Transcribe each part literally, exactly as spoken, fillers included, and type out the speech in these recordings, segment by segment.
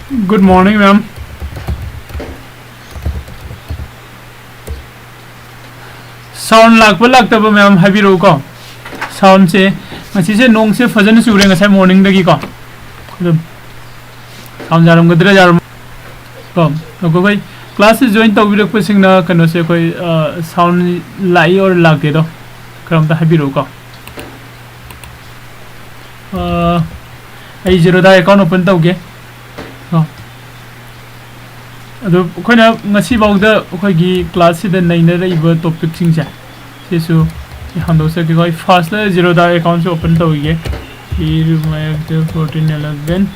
Good morning, ma'am. Sound ꯂꯥꯛꯄ ꯂꯥꯛꯇꯕ ꯃꯌꯥꯝ ꯍꯥꯏꯕꯤꯔꯛꯎꯀꯣ꯫ Soundꯁꯦ, ꯉꯁꯤꯁꯦ ꯅꯣꯡꯁꯦ ꯐꯖꯅ ꯆꯨꯔꯦ ꯉꯁꯥꯏ morningꯗꯒꯤꯀꯣ꯫ ꯑꯗꯨꯝ sound ꯌꯥꯔꯝꯒꯗ꯭ꯔꯥ, ꯌꯥꯔꯝ-, ꯀꯣ, ꯑꯩꯈꯣꯏ classꯁꯦ join ꯇꯧꯕꯤꯔꯛꯄꯁꯤꯡꯅ ꯀꯩꯅꯣꯁꯦ ꯑꯩꯈꯣꯏ, ꯑ, sound ꯂꯥꯛꯏ or ꯂꯥꯛꯇꯦꯗꯣ ꯈꯔ ꯑꯝꯇ ꯍꯥꯏꯕꯤꯔꯛꯎꯀꯣ꯫ ꯑ, ꯑꯩ Zerodha account open ꯇꯧꯒꯦ꯫ ꯀꯣ꯫ ꯑꯗꯣ ꯑꯩꯈꯣꯏꯅ ꯉꯁꯤꯐꯥꯎꯗ ꯑꯩꯈꯣꯏꯒꯤ classꯁꯤꯗ ꯅꯩꯅꯔꯛꯏꯕ topicꯁꯤꯡꯁꯦ ꯁꯤꯁꯨ ꯑꯩ ꯍꯟꯗꯣꯛꯆꯒꯦꯀꯣ꯫ ꯑꯩ firstꯇ Zerodha accountꯁꯦ open ꯇꯧꯈꯤꯒꯦ꯫ Fourteen eleven꯫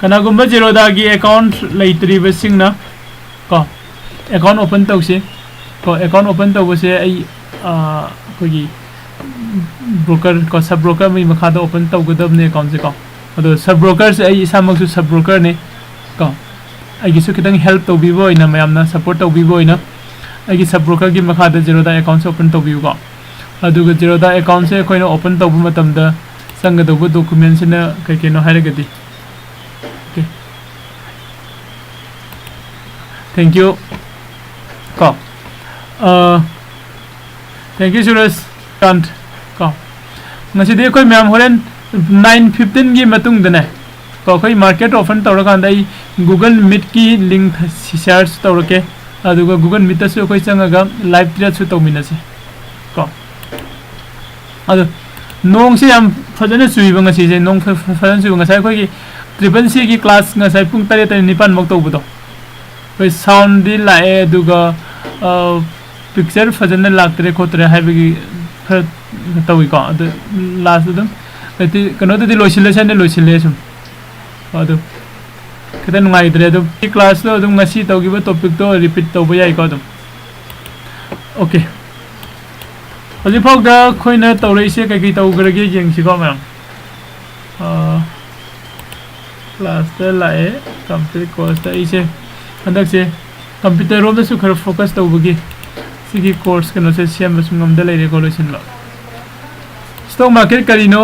ꯀꯅꯥꯒꯨꯝꯕ Zerodhaꯒꯤ account ꯂꯩꯇ꯭ꯔꯤꯕꯁꯤꯡꯅ ꯀꯣ, account open ꯇꯧꯁꯤ꯫ ꯀꯣ, account open ꯇꯧꯕꯁꯦ ꯑꯩ, ꯑ, ꯑꯩꯈꯣꯏꯒꯤ broker ꯀꯣ, sub broker ꯑꯃꯒꯤ ꯃꯈꯥꯗ open ꯇꯧꯒꯗꯕꯅꯦ accountꯁꯦ ꯀꯣ꯫ ꯑꯗꯣ sub brokerꯁꯦ ꯑꯩ ꯏꯁꯥꯃꯛꯁꯨ sub brokerꯅꯤ ꯀꯣ꯫ ꯑꯩꯒꯤꯁꯨ ꯈꯤꯇꯪ help ꯇꯧꯕꯤꯕ ꯑꯣꯏꯅ, ꯃꯌꯥꯝꯅ support ꯇꯧꯕꯤꯕ ꯑꯣꯏꯅ ꯑꯩꯒꯤ sub brokerꯒꯤ ꯃꯈꯥꯗ Zerodha accountꯁꯦ open ꯇꯧꯕꯤꯌꯨꯀꯣ꯫ ꯑꯗꯨꯒ Zerodha accountꯁꯦ ꯑꯩꯈꯣꯏꯅ open ꯇꯧꯕ ꯃꯇꯝꯗ ꯆꯪꯒꯗꯧꯕ documentꯁꯤꯅ ꯀꯩ ꯀꯩꯅꯣ ꯍꯥꯏꯔꯒꯗꯤ, okay꯫ Thank you꯫ ꯀꯣ꯫ ꯑ, thank you, ꯁꯨꯔꯖ ꯀꯥꯟꯠ꯫ ꯀꯣ꯫ ꯉꯁꯤꯗꯤ ꯑꯩꯈꯣꯏ ꯃꯌꯥꯝ ꯍꯣꯔꯦꯟ nine fifteenꯒꯤ ꯃꯇꯨꯡꯗꯅꯦ, ꯀꯣ, ꯑꯩꯈꯣꯏ market open ꯇꯧꯔꯀꯥꯟꯗ ꯑꯩ Google Meetꯀꯤ link share ꯇꯧꯔꯛꯀꯦ꯫ ꯑꯗꯨꯒ Google Meetꯇꯁꯨ ꯑꯩꯈꯣꯏ ꯆꯪꯉꯒ live tradeꯁꯨ ꯇꯧꯃꯤꯟꯅꯁꯦ꯫ ꯀꯣ꯫ ꯑꯗꯣ ꯅꯣꯡꯁꯦ ꯌꯥꯝ ꯐꯖꯅ ꯆꯨꯏꯕ ꯉꯁꯤꯁꯦ, ꯅꯣꯡ ꯐ-, ꯐ-, ꯐꯖꯅ ꯆꯨꯏꯕ꯫ ꯉꯁꯥꯏ ꯑꯩꯈꯣꯏꯒꯤ triple Cꯒꯤ class ꯉꯁꯥꯏ ꯄꯨꯡ ꯇꯔꯦꯠꯇꯩꯅ ꯅꯤꯄꯥꯟ ꯐꯥꯎ ꯇꯧꯕꯗꯣ, ꯑꯩꯈꯣꯏ soundꯗꯤ ꯂꯥꯛꯑꯦ, ꯑꯗꯨꯒ, ꯑ, picture ꯐꯖꯅ ꯂꯥꯛꯇ꯭ꯔꯦ ꯈꯣꯠꯇ꯭ꯔꯦ ꯍꯥꯏꯕꯒꯤ ꯈꯔ ꯇꯧꯏꯀꯣ꯫ ꯑꯗꯨ last ꯑꯗꯨꯝ ꯍꯥꯏꯗꯤ ꯀꯩꯅꯣꯗꯗꯤ ꯂꯣꯏꯁꯤꯜꯂꯁꯦꯅ ꯂꯣꯏꯁꯤꯜꯂꯦ ꯁꯨꯝ꯫ ꯑꯗꯨ ꯈꯤꯇꯪ ꯅꯨꯡꯉꯥꯏꯇ꯭ꯔꯦ꯫ ꯑꯗꯨꯝ ꯁꯤ classꯇꯣ ꯑꯗꯨꯝ ꯉꯁꯤ ꯇꯧꯈꯤꯕ topicꯇꯣ repeat ꯇꯧꯕ ꯌꯥꯏꯀꯣ ꯑꯗꯨꯝ꯫ Okay꯫ ꯍꯧꯖꯤꯛꯐꯥꯎꯗ ꯑꯩꯈꯣꯏꯅ ꯇꯧꯔꯛꯏꯁꯦ ꯀꯩꯀꯩ ꯇꯧꯈ꯭ꯔꯒꯦ ꯌꯦꯡꯁꯤꯀꯣ ꯃꯌꯥꯝ꯫ ꯑꯥ, classꯇ ꯂꯥꯛꯑꯦ, computer courseꯇ꯫ ꯑꯩꯁꯦ ꯍꯟꯗꯛꯁꯦ computer ꯔꯣꯝꯗꯁꯨ ꯈꯔ focus ꯇꯧꯕꯒꯤ ꯁꯤꯒꯤ course ꯀꯩꯅꯣꯁꯦ ꯁꯦꯝꯕꯁꯨ ꯉꯝꯗ ꯂꯩꯔꯦꯀꯣ ꯂꯣꯏꯁꯤꯟꯕ꯫ Stock market ꯀꯔꯤꯅꯣ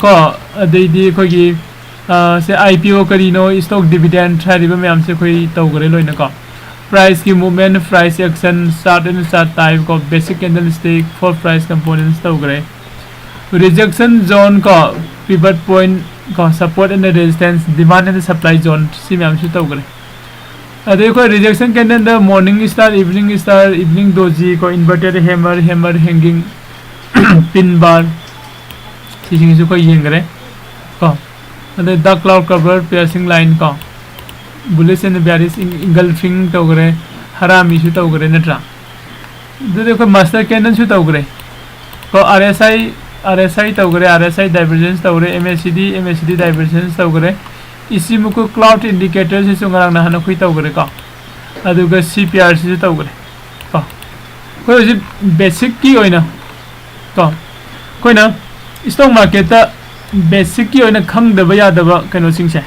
ꯀꯣ, ꯑꯗꯩꯗꯤ ꯑꯩꯈꯣꯏꯒꯤ ꯑ, ꯁꯦ, IPO ꯀꯔꯤꯅꯣ, stock dividend ꯍꯥꯏꯔꯤꯕ ꯃꯌꯥꯝꯁꯦ ꯑꯩꯈꯣꯏ ꯇꯧꯈ꯭ꯔꯦ ꯂꯣꯏꯅꯀꯣ꯫ Price ꯀꯤ movement, price action, chart and chart type ꯀꯣ, basic candlestick, four price components ꯇꯧꯈ꯭ꯔꯦ꯫ Rejection zone ꯀꯣ, pivot point ꯀꯣ, support and resistance, demand and supply zone, ꯁꯤ ꯃꯌꯥꯝꯁꯨ ꯇꯧꯈ꯭ꯔꯦ꯫ ꯑꯗꯩ ꯑꯩꯈꯣꯏ rejection candle ꯗ morning star, evening star, evening doji ꯀꯣ, inverted hammer, hammer hanging, pin bar, ꯁꯤꯁꯤꯡꯁꯤꯁꯨ ꯑꯩꯈꯣꯏ ꯌꯦꯡꯈ꯭ꯔꯦ ꯀꯣ꯫ ꯑꯗꯩ dark cloud cover, piercing line ꯀꯣ, bullish and bearish, engulfing ꯇꯧꯈ꯭ꯔꯦ, ꯍꯔꯥꯃꯤꯁꯨ ꯇꯧꯈ꯭ꯔꯦ ꯅꯠꯇ꯭ꯔꯥ? ꯑꯗꯨꯗꯤ ꯑꯩꯈꯣꯏ master candle ꯁꯨ ꯇꯧꯈ꯭ꯔꯦ ꯀꯣ꯫ RSI, RSI ꯇꯧꯈ꯭ꯔꯦ, RSI divergence ꯇꯧꯈ꯭ꯔꯦ, MACD, MACD divergence ꯇꯧꯈ꯭ꯔꯦ꯫ Ichimoku cloud indicator ꯁꯤꯁꯨ ꯉꯔꯥꯡ ꯅꯍꯥꯟ ꯑꯩꯈꯣꯏ ꯇꯧꯈ꯭ꯔꯦꯀꯣ꯫ ꯑꯗꯨꯒ CPR ꯁꯤꯁꯨ ꯇꯧꯈ꯭ꯔꯦ ꯀꯣ꯫ ꯑꯩꯈꯣꯏ ꯍꯧꯖꯤꯛ basic ꯀꯤ ꯑꯣꯏꯅ ꯀꯣ, ꯑꯩꯈꯣꯏꯅ stock market ꯇ basic ꯀꯤ ꯑꯣꯏꯅ ꯈꯪꯗꯕ ꯌꯥꯗꯕ ꯀꯩꯅꯣꯁꯤꯡꯁꯦ,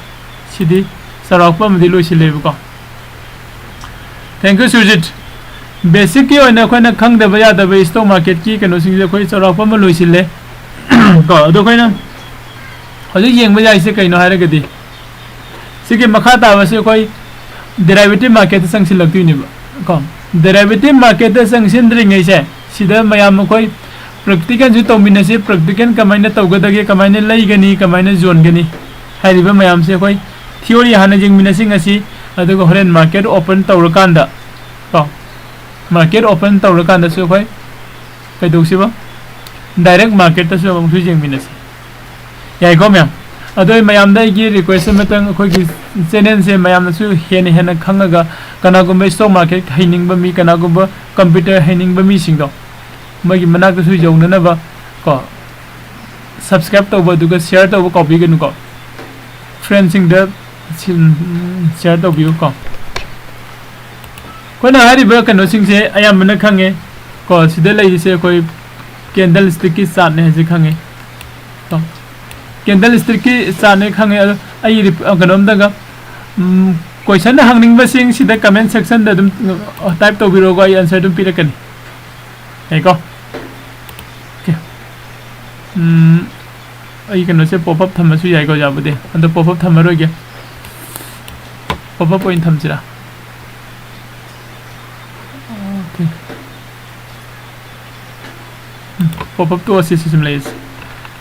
ꯁꯤꯗꯤ ꯆꯥꯎꯔꯥꯛꯄ ꯑꯃꯗꯤ ꯂꯣꯏꯁꯤꯜꯂꯦꯕꯀꯣ꯫ Thank you, Surjit. Basic ꯀꯤ ꯑꯣꯏꯅ ꯑꯩꯈꯣꯏꯅ ꯈꯪꯗꯕ ꯌꯥꯗꯕ stock market ꯀꯤ ꯀꯩꯅꯣꯁꯤꯡꯁꯦ ꯑꯩꯈꯣꯏ ꯆꯥꯎꯔꯥꯛꯄ ꯑꯃ ꯂꯣꯏꯁꯤꯜꯂꯦ ꯀꯣ꯫ ꯑꯗꯣ ꯑꯩꯈꯣꯏꯅ ꯍꯧꯖꯤꯛ ꯌꯦꯡꯕ ꯌꯥꯏꯁꯦ ꯀꯩꯅꯣ ꯍꯥꯏꯔꯒꯗꯤ, ꯁꯤꯒꯤ ꯃꯈꯥ ꯇꯥꯕꯁꯤ ꯑꯩꯈꯣꯏ derivative market ꯇ ꯆꯪꯁꯤꯜꯂꯛꯇꯣꯏꯅꯦꯕ ꯀꯣ꯫ Derivative market ꯇ ꯆꯪꯁꯤꯟꯗ꯭ꯔꯤꯉꯩꯁꯦ, ꯁꯤꯗ ꯃꯌꯥꯝ ꯑꯩꯈꯣꯏ practical ꯁꯨ ꯇꯧꯃꯤꯟꯅꯁꯤ, practical ꯀꯃꯥꯏꯅ ꯇꯧꯒꯗꯒꯦ, ꯀꯃꯥꯏꯅ ꯂꯩꯒꯅꯤ, ꯀꯃꯥꯏꯅ ꯌꯣꯟꯒꯅꯤ ꯍꯥꯏꯔꯤꯕ ꯃꯌꯥꯝꯁꯦ ꯑꯩꯈꯣꯏ theory ꯍꯥꯟꯅ ꯌꯦꯡꯃꯤꯟꯅꯁꯤ ꯉꯁꯤ, ꯑꯗꯨꯒ ꯍꯣꯔꯦꯟ market open ꯇꯧꯔꯀꯥꯟꯗ ꯀꯣ, market open ꯇꯧꯔꯀꯥꯟꯗꯁꯨ ꯑꯩꯈꯣꯏ ꯀꯩꯗꯧꯁꯤꯕ, direct market ꯇꯁꯨ ꯑꯃꯨꯛꯁꯨ ꯌꯦꯡꯃꯤꯟꯅꯁꯤ꯫ ꯌꯥꯏꯀꯣ ꯃꯌꯥꯝ? ꯑꯗꯣ ꯑꯩ ꯃꯌꯥꯝꯗ ꯑꯩꯒꯤ request ꯑꯃꯇꯪ, ꯑꯩꯈꯣꯏꯒꯤ channel ꯁꯦ ꯃꯌꯥꯝꯅꯁꯨ ꯍꯦꯟꯅ ꯍꯦꯟꯅ ꯈꯪꯉꯒ, ꯀꯅꯥꯒꯨꯝꯕ stock market ꯍꯩꯅꯤꯡꯕ ꯃꯤ, ꯀꯅꯥꯒꯨꯝꯕ computer ꯍꯩꯅꯤꯡꯕ ꯃꯤꯁꯤꯡꯗꯣ, ꯃꯣꯏꯒꯤ ꯃꯅꯥꯛꯇꯁꯨ ꯌꯧꯅꯅꯕ ꯀꯣ, subscribe ꯇꯧꯕ ꯑꯗꯨꯒ share ꯇꯧꯕ ꯀꯥꯎꯕꯤꯒꯅꯨꯀꯣ꯫ Friend ꯁꯤꯡꯗ ꯁꯤ-, ꯎꯝ, share ꯇꯧꯕꯤꯌꯨꯀꯣ꯫ ꯑꯩꯈꯣꯏꯅ ꯍꯥꯏꯔꯤꯕ ꯀꯩꯅꯣꯁꯤꯡꯁꯦ ꯑꯌꯥꯝꯕꯅ ꯈꯪꯉꯦ ꯀꯣ꯫ ꯁꯤꯗ ꯂꯩꯔꯤꯁꯦ ꯑꯩꯈꯣꯏ candlestick ꯀꯤ chart ꯅꯦ ꯍꯥꯏꯁꯦ ꯈꯪꯉꯦ ꯀꯣ꯫ Candlestick ꯀꯤ chart ꯅꯦ ꯈꯪꯉꯦ꯫ ꯑꯗꯣ ꯑꯩ ꯔꯤꯞ-, ꯑ, ꯀꯩꯅꯣꯝꯇꯒ, ꯎꯝ, question ꯍꯪꯅꯤꯡꯕꯁꯤꯡ ꯁꯤꯗ comment section ꯗ ꯑꯗꯨꯝ, ꯑ, type ꯇꯧꯕꯤꯔꯛꯑꯣꯀꯣ, ꯑꯩ answer ꯑꯗꯨꯝ ꯄꯤꯔꯛꯀꯅꯤ꯫ ꯌꯥꯏꯀꯣ? Okay. ꯎꯝ, ꯑꯩ ꯀꯩꯅꯣꯁꯦ pop up ꯊꯝꯃꯁꯨ ꯌꯥꯏꯀꯣ, ꯌꯥꯕꯨꯗꯤ꯫ ꯑꯗꯣ pop up ꯊꯝꯃꯔꯣꯏꯒꯦ, pop up ꯑꯣꯏꯅ ꯊꯝꯁꯤꯔꯥ? Okay. Pop up ꯇꯣꯛꯑꯁꯤ, ꯁꯤ ꯁꯨꯝ ꯂꯩꯔꯤꯁꯦ꯫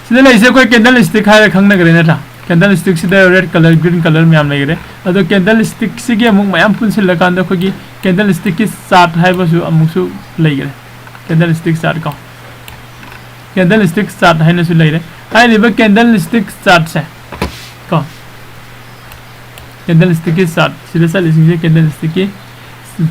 ꯁꯤꯗ ꯂꯩꯔꯤꯁꯦ ꯑꯩꯈꯣꯏ candlestick ꯍꯥꯏꯔ ꯈꯪꯅꯈ꯭ꯔꯦ ꯅꯠꯇ꯭ꯔꯥ? Candlestick ꯁꯤꯗ red colour, green colour ꯃꯌꯥꯝ ꯂꯩꯈ꯭ꯔꯦ꯫ ꯑꯗꯣ candlestick ꯁꯤꯒꯤ ꯑꯃꯨꯛ ꯃꯌꯥꯝ ꯄꯨꯟꯁꯤꯜꯂꯀꯥꯟꯗ ꯑꯩꯈꯣꯏꯒꯤ candlestick ꯀꯤ chart ꯍꯥꯏꯕꯁꯨ ꯑꯃꯨꯛꯁꯨ ꯂꯩꯈ꯭ꯔꯦ꯫ Candlestick chart ꯀꯣ, candlestick chart ꯍꯥꯏꯅꯁꯨ ꯂꯩꯔꯦ꯫ ꯍꯥꯏꯔꯤꯕ candlestick chart ꯁꯦ ꯀꯣ, candlestick ꯀꯤ chart, ꯁꯤꯗ ꯆꯠꯂꯤꯁꯤꯡꯁꯦ candlestick ꯀꯤ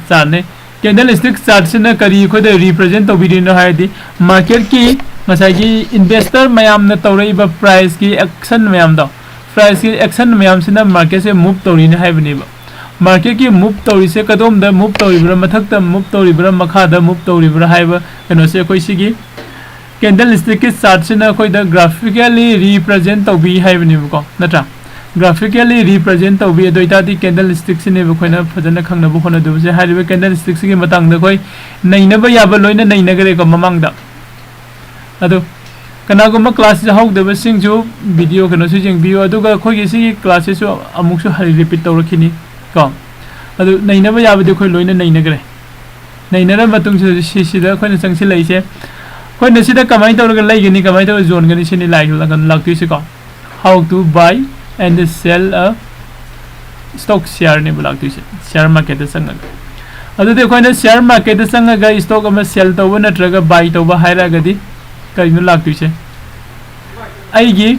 chart ꯅꯦ꯫ Candlestick chart ꯁꯤꯅ ꯀꯔꯤ ꯑꯩꯈꯣꯏꯗ represent ꯇꯧꯕꯤꯔꯤꯅꯣ ꯍꯥꯏꯔꯗꯤ, market ꯀꯤ ꯉꯁꯥꯏꯒꯤ investor ꯃꯌꯥꯝꯅ ꯇꯧꯔꯛꯏꯕ price ꯀꯤ action ꯃꯌꯥꯝꯗꯣ, price ꯀꯤ action ꯃꯌꯥꯝꯁꯤꯅ market ꯁꯦ move ꯇꯧꯔꯤꯅꯦ ꯍꯥꯏꯕꯅꯦꯕ꯫ Market ꯀꯤ move ꯇꯧꯔꯤꯁꯦ ꯀꯗꯣꯝꯗ move ꯇꯧꯔꯤꯕ꯭ꯔꯥ, ꯃꯊꯛꯇ move ꯇꯧꯔꯤꯕ꯭ꯔꯥ, ꯃꯈꯥꯗ move ꯇꯧꯔꯤꯕ꯭ꯔꯥ ꯍꯥꯏꯕ ꯀꯩꯅꯣꯁꯦ ꯑꯩꯈꯣꯏ ꯁꯤꯒꯤ candlestick ꯀꯤ chart ꯁꯤꯅ ꯑꯩꯈꯣꯏꯗ graphically represent ꯇꯧꯕꯤ ꯍꯥꯏꯕꯅꯦꯕꯀꯣ, ꯅꯠꯇ꯭ꯔꯥ? Graphically represent ꯇꯧꯕꯤ꯫ ꯑꯗꯨ ꯑꯣꯏꯇꯥꯔꯗꯤ candlestick ꯁꯤꯅꯦꯕ ꯑꯩꯈꯣꯏꯅ ꯐꯖꯅ ꯈꯪꯅꯕ ꯍꯣꯠꯅꯗꯧꯕꯁꯦ꯫ ꯍꯥꯏꯔꯤꯕ candlestick ꯁꯤꯒꯤ ꯃꯇꯥꯡꯗ ꯑꯩꯈꯣꯏ ꯅꯩꯅꯕ ꯌꯥꯕ ꯂꯣꯏꯅ ꯅꯩꯅꯈ꯭ꯔꯦꯀꯣ ꯃꯃꯥꯡꯗ꯫ ꯑꯗꯣ ꯀꯅꯥꯒꯨꯝꯕ class ꯌꯥꯎꯍꯧꯗꯕꯁꯤꯡꯁꯨ video ꯀꯩꯅꯣꯁꯨ ꯌꯦꯡꯕꯤꯌꯨ, ꯑꯗꯨꯒ ꯑꯩꯈꯣꯏꯒꯤ ꯁꯤꯒꯤ class ꯁꯤꯁꯨ ꯑꯃꯨꯛꯁꯨ ꯍꯟꯅ repeat ꯇꯧꯔꯛꯈꯤꯅꯤ ꯀꯣ꯫ ꯑꯗꯨ ꯅꯩꯅꯕ ꯌꯥꯕꯗꯤ ꯑꯩꯈꯣꯏ ꯂꯣꯏꯅ ꯅꯩꯅꯈ꯭ꯔꯦ꯫ ꯅꯩꯅꯔ ꯃꯇꯨꯡꯁꯤꯗ ꯁꯤꯁꯤꯗ ꯑꯩꯈꯣꯏꯅ ꯆꯪꯁꯤꯜꯂꯛꯏꯁꯦ, ꯑꯩꯈꯣꯏꯅ ꯁꯤꯗ ꯀꯃꯥꯏꯅ ꯇꯧꯔꯒ ꯂꯩꯒꯅꯤ, ꯀꯃꯥꯏꯅ ꯇꯧꯔꯒ ꯌꯣꯟꯒꯅꯤ ꯁꯤꯅꯤ ꯂꯥꯏ-, ꯂꯥꯛꯇꯣꯏꯁꯦꯀꯣ꯫ How to buy and sell a stock share ꯅꯦꯕ ꯂꯥꯛꯇꯣꯏꯁꯦ, share market ꯇ ꯆꯪꯉꯒ꯫ ꯑꯗꯨꯗꯤ ꯑꯩꯈꯣꯏꯅ share market ꯇ ꯆꯪꯉꯒ stock ꯑꯃ sell ꯇꯧꯕ ꯅꯠꯇ꯭ꯔꯒ buy ꯇꯧꯕ ꯍꯥꯏꯔꯒꯗꯤ ꯀꯔꯤꯅꯣ ꯂꯥꯛꯇꯣꯏꯁꯦ? ꯑꯩꯒꯤ,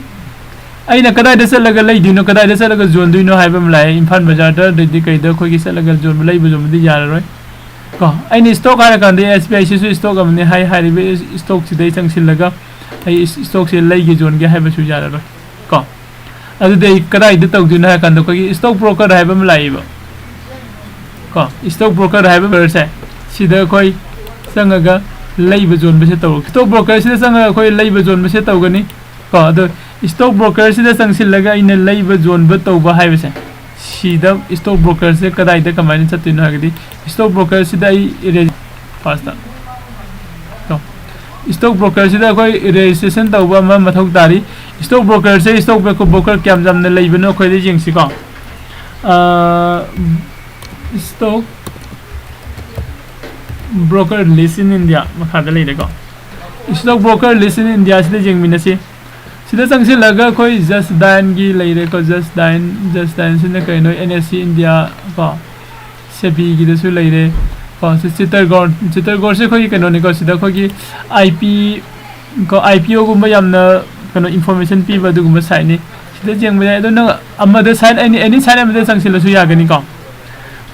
ꯑꯩꯅ ꯀꯗꯥꯏꯗ ꯆꯠꯂꯒ ꯂꯩꯗꯣꯏꯅꯣ, ꯀꯗꯥꯏꯗ ꯆꯠꯂꯒ ꯌꯣꯟꯗꯣꯏꯅꯣ ꯍꯥꯏꯕ ꯑꯃ ꯂꯥꯛꯑꯦ꯫ ꯏꯝꯐꯥꯜ ꯕꯖꯥꯔꯗ, ꯑꯗꯩꯗꯤ ꯀꯩꯗ ꯑꯩꯈꯣꯏꯒꯤ ꯆꯠꯂꯒ ꯌꯣꯟꯕ, ꯂꯩꯕ ꯌꯣꯟꯕꯗꯤ ꯌꯥꯔꯔꯣꯏ ꯀꯣ꯫ ꯑꯩꯅ stock ꯍꯥꯏꯔꯀꯥꯟꯗ S B I ꯁꯤꯁꯨ stock ꯑꯃꯅꯤ ꯍꯥꯏ, ꯍꯥꯏꯔꯤꯕ stock ꯁꯤꯗ ꯑꯩ ꯆꯪꯁꯤꯜꯂꯒ ꯑꯩ stock ꯁꯦ ꯂꯩꯒꯦ ꯌꯣꯟꯒꯦ ꯍꯥꯏꯕꯁꯨ ꯌꯥꯔꯔꯣꯏ ꯀꯣ꯫ ꯑꯗꯨꯗꯤ ꯑꯩ ꯀꯗꯥꯏꯗ ꯇꯧꯗꯣꯏꯅꯣ ꯍꯥꯏꯔꯀꯥꯟꯗ ꯑꯩꯈꯣꯏꯒꯤ stock broker ꯍꯥꯏꯕ ꯑꯃ ꯂꯥꯛꯏꯕ ꯀꯣ, stock broker ꯍꯥꯏꯕ broker ꯁꯦ ꯁꯤꯗ ꯑꯩꯈꯣꯏ ꯆꯪꯉꯒ ꯂꯩꯕ ꯌꯣꯟꯕꯁꯦ ꯇꯧꯔꯣ꯫ Stock broker ꯁꯤꯗ ꯆꯪꯉꯒ ꯑꯩꯈꯣꯏ ꯂꯩꯕ ꯌꯣꯟꯕꯁꯦ ꯇꯧꯒꯅꯤ ꯀꯣ꯫ ꯑꯗꯣ stock broker ꯁꯤꯗ ꯆꯪꯁꯤꯜꯂꯒ ꯑꯩꯅ ꯂꯩꯕ ꯌꯣꯟꯕ ꯇꯧꯕ ꯍꯥꯏꯕꯁꯦ, ꯁꯤꯗ stock broker ꯁꯦ ꯀꯗꯥꯏꯗ ꯀꯃꯥꯏꯅ ꯆꯠꯇꯣꯏꯅꯣ ꯍꯥꯏꯔꯒꯗꯤ, stock broker ꯁꯤꯗ ꯑꯩ ꯔꯦ-, first ꯇ ꯀꯣ, Stock broker ꯁꯤꯗ ꯑꯩꯈꯣꯏ registration ꯇꯧꯕ ꯑꯃ ꯃꯊꯧ ꯇꯥꯔꯤ꯫ Stock broker ꯁꯦ stock broker ꯀꯌꯥꯝ ꯌꯥꯝꯅ ꯂꯩꯕꯅꯣ ꯑꯩꯈꯣꯏꯗ ꯌꯦꯡꯁꯤꯀꯣ꯫ Stock broker list in India ꯃꯈꯥꯗ ꯂꯩꯔꯦꯀꯣ꯫ Stock broker list in India ꯁꯤꯗ ꯌꯦꯡꯃꯤꯟꯅꯁꯤ꯫ ꯁꯤꯗ ꯆꯪꯁꯤꯜꯂꯒ ꯑꯩꯈꯣꯏ Just Dial ꯒꯤ ꯂꯩꯔꯦꯀꯣ꯫ Just Dial, Just Dial ꯁꯤꯅ ꯀꯩꯅꯣ? NSE India ꯀꯣ, SEBI ꯒꯤꯗꯁꯨ ꯂꯩꯔꯦ ꯀꯣ꯫ ꯁꯤ Chittagong, Chittagong ꯁꯦ ꯑꯩꯈꯣꯏꯒꯤ ꯀꯩꯅꯣꯅꯤꯀꯣ꯫ ꯁꯤꯗ ꯑꯩꯈꯣꯏꯒꯤ IP ꯀꯣ, IPO ꯒꯨꯝꯕ ꯌꯥꯝꯅ ꯀꯩꯅꯣ information ꯄꯤꯕ ꯑꯗꯨꯒꯨꯝꯕ site ꯅꯤ꯫ ꯁꯤꯗ ꯌꯦꯡꯕ ꯌꯥꯏ꯫ ꯑꯗꯣ ꯅꯪ ꯑꯃꯗ site, any, any site ꯑꯃꯗ ꯆꯪꯁꯤꯜꯂꯁꯨ ꯌꯥꯒꯅꯤꯀꯣ꯫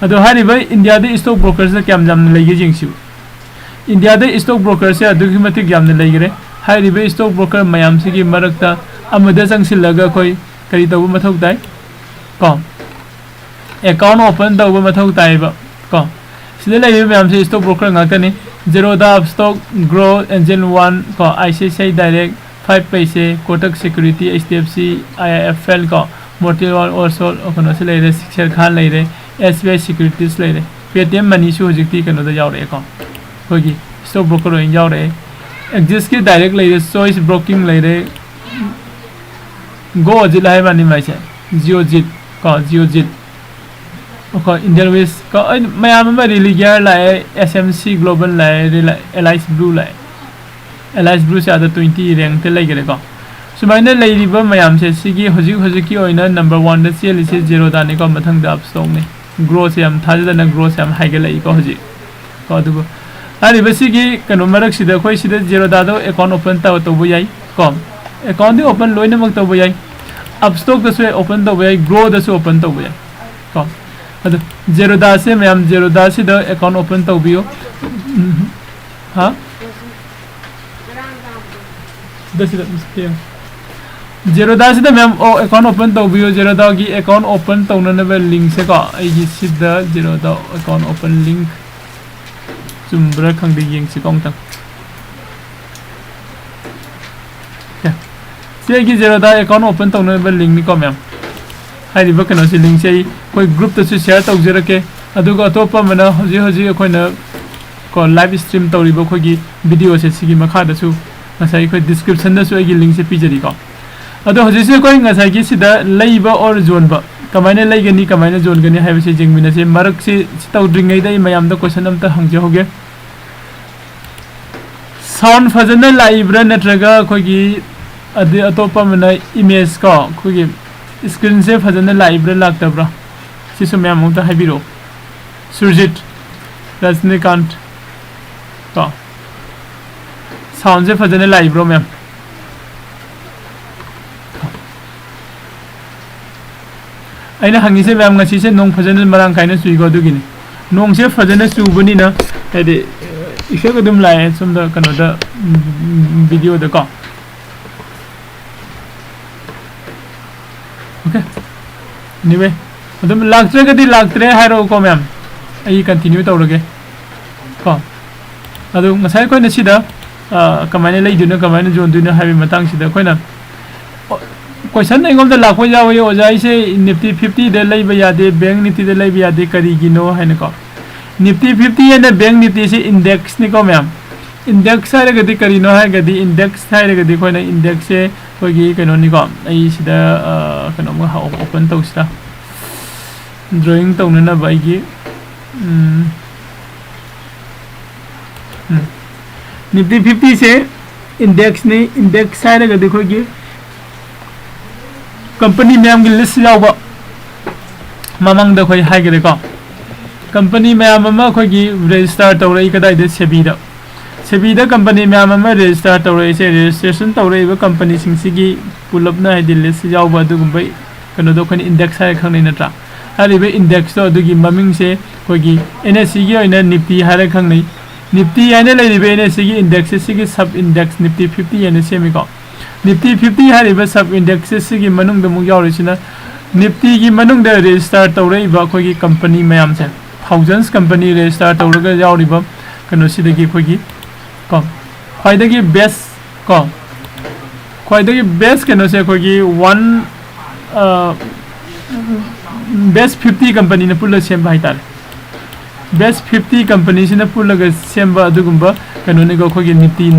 ꯑꯗꯣ ꯍꯥꯏꯔꯤꯕ India ꯗ stock broker ꯁꯤꯗ ꯀꯌꯥꯝ ꯌꯥꯝꯅ ꯂꯩꯒꯦ ꯌꯦꯡꯁꯤꯕ꯫ India ꯗ stock broker ꯁꯦ ꯑꯗꯨꯛꯀꯤ ꯃꯇꯤꯛ ꯌꯥꯝꯅ ꯂꯩꯈ꯭ꯔꯦ꯫ ꯍꯥꯏꯔꯤꯕ stock broker ꯃꯌꯥꯝꯁꯤꯒꯤ ꯃꯔꯛꯇ ꯑꯃꯗ ꯆꯪꯁꯤꯜꯂꯒ ꯑꯩꯈꯣꯏ ꯀꯔꯤ ꯇꯧꯕ ꯃꯊꯧ ꯇꯥꯏ? ꯀꯣ, account open ꯇꯧꯕ ꯃꯊꯧ ꯇꯥꯏꯕ ꯀꯣ꯫ ꯁꯤꯗ ꯂꯩꯔꯤꯕ ꯃꯌꯥꯝꯁꯦ stock broker ꯉꯥꯛꯇꯅꯤ꯫ Zerodha, Upstox, Groww, Angel One ꯀꯣ, ICICI Direct, Five Paisa, Kotak Security, HDFC, IIFL ꯀꯣ, Motilal Oswal, ꯀꯩꯅꯣꯁꯤ ꯂꯩꯔꯦ, Sharekhan ꯂꯩꯔꯦ, SBI Securities ꯂꯩꯔꯦ, Paytm Money ꯁꯨ ꯍꯧꯖꯤꯛꯇꯤ ꯀꯩꯅꯣꯗ ꯌꯥꯎꯔꯛꯑꯦꯀꯣ, ꯑꯩꯈꯣꯏꯒꯤ stock broker ꯑꯣꯏꯅ ꯌꯥꯎꯔꯛꯑꯦ꯫ Axis ꯀꯤ Direct ꯂꯩꯔꯦ, Choice Broking ꯂꯩꯔꯦ, Go Ajit ꯍꯥꯏ ꯃꯥꯅꯤ ꯃꯥꯏꯁꯦ, Jio Jit ꯀꯣ, Jio Jit꯫ ꯑꯩꯈꯣꯏ Indian Wheels ꯀꯣ, ꯑꯩ ꯃꯌꯥꯝ ꯑꯃ, Religare ꯂꯥꯛꯑꯦ, SMC Global ꯂꯥꯛꯑꯦ, Reli-, Alliance Blue ꯂꯥꯛꯑꯦ, Alliance Blue ꯁꯦ ꯑꯥꯗ twenty rank ꯇ ꯂꯩꯈꯔꯦꯀꯣ꯫ ꯁꯨꯃꯥꯏꯅ ꯂꯩꯔꯤꯕ ꯃꯌꯥꯝꯁꯦ, ꯁꯤꯒꯤ ꯍꯧꯖꯤꯛ ꯍꯧꯖꯤꯛꯀꯤ ꯑꯣꯏꯅ number one ꯗ ꯆꯦꯜꯂꯤꯁꯦ Zerodha ꯅꯤꯀꯣ, ꯃꯊꯪꯗ Upstox ꯅꯤ꯫ Groww ꯁꯦ ꯌꯥꯝ ꯊꯥꯖꯗꯅ Groww ꯁꯦ ꯌꯥꯝ ꯍꯥꯏꯒꯠꯂꯛꯏꯀꯣ ꯍꯧꯖꯤꯛ ꯀꯣ꯫ ꯑꯗꯨꯕꯨ ꯍꯥꯏꯔꯤꯕ ꯁꯤꯒꯤ ꯀꯩꯅꯣ ꯃꯔꯛꯁꯤꯗ ꯑꯩꯈꯣꯏ ꯁꯤꯗ Zerodha ꯗ account open ꯇꯧ-, ꯇꯧꯕ ꯌꯥꯏ ꯀꯣ꯫ Account ꯗꯤ open ꯂꯣꯏꯅꯃꯛ ꯇꯧꯕ ꯌꯥꯏ꯫ Upstox ꯇꯁꯨ open ꯇꯧꯕ ꯌꯥꯏ, Groww ꯗꯁꯨ open ꯇꯧꯕ ꯌꯥꯏ ꯀꯣ꯫ ꯑꯗꯨ Zerodha ꯁꯦ ꯃꯌꯥꯝ, Zerodha ꯁꯤꯗ account open ꯇꯧꯕꯤꯌꯨ꯫ ꯎꯝ, ꯍꯥ? ꯁꯤꯗ, ꯁꯤꯗ, ꯁꯤꯗ ꯌꯦꯡꯉꯨ꯫ Zerodha ꯁꯤꯗ ꯃꯌꯥꯝ, ꯑꯣ, account open ꯇꯧꯕꯤꯌꯨ꯫ Zerodha ꯒꯤ account open ꯇꯧꯅꯅꯕ link ꯁꯦꯀꯣ, ꯑꯩꯒꯤ ꯁꯤꯗ Zerodha account open link ꯆꯨꯝꯕ꯭ꯔꯥ ꯈꯪꯗꯦ, ꯌꯦꯡꯁꯤꯀꯣ ꯑꯃꯨꯛꯇꯪ꯫ ꯑꯣꯀꯦ꯫ ꯁꯤ ꯑꯩꯒꯤ Zerodha account open ꯇꯧꯅꯕ link ꯅꯤꯀꯣ ꯃꯌꯥꯝ꯫ ꯍꯥꯏꯔꯤꯕ ꯀꯩꯅꯣꯁꯤ, link ꯁꯦ ꯑꯩ ꯑꯩꯈꯣꯏ group ꯇꯁꯨ share ꯇꯧꯖꯔꯛꯀꯦ꯫ ꯑꯗꯨꯒ ꯑꯇꯣꯞꯄ ꯑꯃꯅ ꯍꯧꯖꯤꯛ ꯍꯧꯖꯤꯛ ꯑꯩꯈꯣꯏꯅ ꯀꯣ, ꯂꯥꯏꯚ ꯁ꯭ꯇ꯭ꯔꯤꯝ ꯇꯧꯔꯤꯕ ꯑꯩꯈꯣꯏꯒꯤ ꯚꯤꯗꯤꯑꯣꯁꯦ ꯁꯤꯒꯤ ꯃꯈꯥꯗꯁꯨ ꯉꯁꯥꯏ ꯑꯩꯈꯣꯏ ꯗꯤꯁꯀ꯭ꯔꯤꯞꯁꯟꯗꯁꯨ ꯑꯩꯒꯤ ꯂꯤꯡꯁꯦ ꯄꯤꯖꯔꯤꯀꯣ꯫ ꯑꯗꯣ ꯍꯧꯖꯤꯛꯁꯦ ꯑꯩꯈꯣꯏ ꯉꯁꯥꯏꯒꯤ ꯁꯤꯗ ꯂꯩꯕ ꯑꯣꯔ ꯌꯣꯟꯕ ꯀꯃꯥꯏꯅ ꯂꯩꯒꯅꯤ, ꯀꯃꯥꯏꯅ ꯌꯣꯟꯒꯅꯤ ꯍꯥꯏꯕꯁꯦ ꯌꯦꯡꯃꯤꯟꯅꯁꯦ꯫ ꯃꯔꯛꯁꯤ ꯁꯤ ꯇꯧꯗ꯭ꯔꯤꯉꯩꯗ ꯑꯩ ꯃꯌꯥꯝꯗ ꯀꯣꯏꯁꯟ ꯑꯝꯇ ꯍꯪꯖꯍꯧꯒꯦ꯫ ꯁꯥꯎꯟ ꯐꯖꯅ ꯂꯥꯛꯏꯕ꯭ꯔꯥ, ꯅꯠꯇ꯭ꯔꯒ ꯑꯩꯈꯣꯏꯒꯤ ꯑꯗꯩ ꯑꯇꯣꯞꯄ ꯑꯃꯅ ꯏꯃꯦꯖ ꯀꯣ, ꯑꯩꯈꯣꯏꯒꯤ ꯁ꯭ꯀ꯭ꯔꯤꯟꯁꯦ ꯐꯖꯅ ꯂꯥꯛꯏꯕ꯭ꯔꯥ ꯂꯥꯛꯇꯕ꯭ꯔꯥ, ꯁꯤꯁꯨ ꯃꯌꯥꯝ ꯑꯝꯇ ꯍꯥꯏꯕꯤꯔꯛꯑꯣ꯫ ꯁꯨꯔꯖꯤꯠ, ꯔꯖꯅꯤꯀꯥꯟꯠ ꯀꯣ, ꯁꯥꯎꯟꯁꯦ ꯐꯖꯅ ꯂꯥꯛꯏꯕ꯭ꯔꯣ ꯃꯌꯥꯝ? ꯑꯩꯅ ꯍꯪꯉꯤꯁꯦ ꯃꯌꯥꯝ, ꯉꯁꯤꯁꯦ ꯅꯣꯡ ꯐꯖꯅ ꯃꯔꯥꯡ ꯀꯥꯏꯅ ꯆꯨꯏꯀꯣ, ꯑꯗꯨꯒꯤꯅꯤ꯫ ꯅꯣꯡꯁꯦ ꯐꯖꯅ ꯆꯨꯕꯅꯤꯅ, ꯍꯥꯏꯗꯤ, ꯏꯐꯦꯛ ꯑꯗꯨꯝ ꯂꯥꯛꯑꯦ ꯁꯣꯝꯗ ꯀꯩꯅꯣꯗ, ꯎꯝ, ꯎꯝ, ꯚꯤꯗꯤꯑꯣꯗꯀꯣ꯫ Okay, anyway, ꯑꯗꯨꯝ ꯂꯥꯛꯇ꯭ꯔꯒꯗꯤ ꯂꯥꯛꯇ꯭ꯔꯦ ꯍꯥꯏꯔꯛꯑꯣꯀꯣ ꯃꯌꯥꯝ, ꯑꯩ ꯀꯟꯇꯤꯅ꯭ꯌꯨ ꯇꯧꯔꯒꯦ ꯀꯣ꯫ ꯑꯗꯨ ꯉꯁꯥꯏ ꯑꯩꯈꯣꯏꯅ ꯁꯤꯗ, ꯑ, ꯀꯃꯥꯏꯅ ꯂꯩꯗꯣꯏꯅꯣ, ꯀꯃꯥꯏꯅ ꯌꯣꯟꯗꯣꯏꯅꯣ ꯍꯥꯏꯕꯒꯤ ꯃꯇꯥꯡꯁꯤꯗ ꯑꯩꯈꯣꯏꯅ, ꯑꯣ, ꯀꯣꯏꯁꯟ ꯑꯩꯉꯣꯟꯗ ꯂꯥꯛꯄ ꯌꯥꯎꯋꯤ, "ꯑꯣꯖꯥ, ꯑꯩꯁꯦ ꯅꯤꯐꯇꯤ ꯐꯤꯐꯇꯤꯗ ꯂꯩꯕ ꯌꯥꯗꯦ, ꯕꯦꯡ ꯅꯤꯐꯇꯤꯗ ꯂꯩꯕ ꯌꯥꯗꯦ, ꯀꯔꯤꯒꯤꯅꯣ?" ꯍꯥꯏꯅꯀꯣ꯫ ꯅꯤꯐꯇꯤ ꯐꯤꯐꯇꯤ ꯍꯥꯏꯅ ꯕꯦꯡ ꯅꯤꯐꯇꯤꯁꯤ ꯏꯟꯗꯦꯛꯁꯅꯤꯀꯣ ꯃꯌꯥꯝ꯫ ꯏꯟꯗꯦꯛꯁ ꯍꯥꯏꯔꯒꯗꯤ ꯀꯔꯤꯅꯣ ꯍꯥꯏꯔꯒꯗꯤ, ꯏꯟꯗꯦꯛꯁ ꯍꯥꯏꯔꯒꯗꯤ ꯑꯩꯈꯣꯏꯅ ꯏꯟꯗꯦꯛꯁꯁꯦ ꯑꯩꯈꯣꯏꯒꯤ ꯀꯩꯅꯣꯅꯤꯀꯣ, ꯑꯩ ꯁꯤꯗ, ꯑ, ꯀꯩꯅꯣꯝꯒ ꯑꯣꯄꯟ ꯇꯧꯁꯤꯔꯥ, ꯗ꯭ꯔꯣꯌꯤꯡ ꯇꯧꯅꯅꯕ ꯑꯩꯒꯤ, ꯎꯝ, ꯎꯝ, ꯅꯤꯐꯇꯤ ꯐꯤꯐꯇꯤꯁꯦ ꯏꯟꯗꯦꯛꯁꯅꯤ꯫ ꯏꯟꯗꯦꯛꯁ ꯍꯥꯏꯔꯒꯗꯤ ꯑꯩꯈꯣꯏꯒꯤ ꯀꯝꯄꯅꯤ ꯃꯌꯥꯝꯒꯤ ꯂꯤꯁ ꯌꯥꯎꯕ, ꯃꯃꯥꯡꯗ ꯑꯩꯈꯣꯏ ꯍꯥꯏꯈꯔꯦꯀꯣ꯫ ꯀꯝꯄꯅꯤ ꯃꯌꯥꯝ ꯑꯃ ꯑꯩꯈꯣꯏꯒꯤ ꯔꯦꯖꯤꯁꯇꯥꯔ ꯇꯧꯔꯛꯏ ꯀꯗꯥꯏꯗ? ꯁꯦꯕꯤꯗ꯫ ꯁꯦꯕꯤꯗ ꯀꯝꯄꯅꯤ ꯃꯌꯥꯝ ꯑꯃ ꯔꯦꯖꯤꯁꯇꯥꯔ ꯇꯧꯔꯛꯏꯁꯦ, ꯔꯦꯖꯤꯁꯇ꯭ꯔꯦꯁꯟ ꯇꯧꯔꯛꯏꯕ ꯀꯝꯄꯅꯤꯁꯤꯡꯁꯤꯒꯤ ꯄꯨꯂꯞꯅ, ꯍꯥꯏꯗꯤ ꯂꯤꯁ ꯌꯥꯎꯕ ꯑꯗꯨꯒꯨꯝꯕ ꯀꯩꯅꯣꯗꯣ ꯑꯩꯈꯣꯏꯅ ꯏꯟꯗꯦꯛꯁ ꯍꯥꯏꯔ ꯈꯪꯅꯩ ꯅꯠꯇ꯭ꯔꯥ? ꯍꯥꯏꯔꯤꯕ ꯏꯟꯗꯦꯛꯁꯇꯣ ꯑꯗꯨꯒꯤ ꯃꯃꯤꯡꯁꯦ ꯑꯩꯈꯣꯏꯒꯤ ꯑꯦꯟ ꯑꯦꯁ ꯁꯤꯒꯤ ꯑꯣꯏꯅ ꯅꯤꯐꯇꯤ ꯍꯥꯏꯔ ꯈꯪꯅꯩ꯫ ꯅꯤꯐꯇꯤ ꯍꯥꯏꯅ ꯂꯩꯔꯤꯕ ꯑꯦꯟ ꯑꯦꯁ ꯁꯤꯒꯤ ꯏꯟꯗꯦꯛꯁꯁꯦ ꯁꯤꯒꯤ ꯁꯕ ꯏꯟꯗꯦꯛꯁ ꯅꯤꯐꯇꯤ ꯐꯤꯐꯇꯤ ꯍꯥꯏꯅ ꯁꯦꯝꯃꯤꯀꯣ꯫ ꯅꯤꯐꯇꯤ ꯐꯤꯐꯇꯤ ꯍꯥꯏꯔꯤꯕ ꯁꯕ ꯏꯟꯗꯦꯛꯁꯁꯦ ꯁꯤꯒꯤ ꯃꯅꯨꯡꯗ ꯑꯃꯨꯛ ꯌꯥꯎꯔꯤꯁꯤꯅ ꯅꯤꯐꯇꯤꯒꯤ ꯃꯅꯨꯡꯗ ꯔꯦꯖꯤꯁꯇꯥꯔ ꯇꯧꯔꯛꯏꯕ ꯑꯩꯈꯣꯏꯒꯤ ꯀꯝꯄꯅꯤ ꯃꯌꯥꯝꯁꯦ, ꯊꯥꯎꯖꯟꯁ ꯀꯝꯄꯅꯤ ꯔꯦꯖꯤꯁꯇꯥꯔ ꯇꯧꯔꯒ ꯌꯥꯎꯔꯤꯕ ꯀꯩꯅꯣꯁꯤꯗꯒꯤ ꯑꯩꯈꯣꯏꯒꯤ ꯀꯣ, ꯈ꯭ꯋꯥꯏꯗꯒꯤ ꯕꯦꯁ ꯀꯣ, ꯈ꯭ꯋꯥꯏꯗꯒꯤ ꯕꯦꯁ ꯀꯩꯅꯣꯁꯦ ꯑꯩꯈꯣꯏꯒꯤ ꯋꯥꯟ, ꯑ, ꯕꯦꯁ ꯐꯤꯐꯇꯤ ꯀꯝꯄꯅꯤꯅ ꯄꯨꯜꯂ ꯁꯦꯝꯕ ꯍꯥꯏꯇꯥꯔꯦ꯫ Best fifty company ꯁꯤꯅ ꯄꯨꯜꯂꯒ ꯁꯦꯝꯕ ꯑꯗꯨꯒꯨꯝꯕ ꯀꯩꯅꯣꯅꯤꯀꯣ, ꯑꯩꯈꯣꯏꯒꯤ Nifty,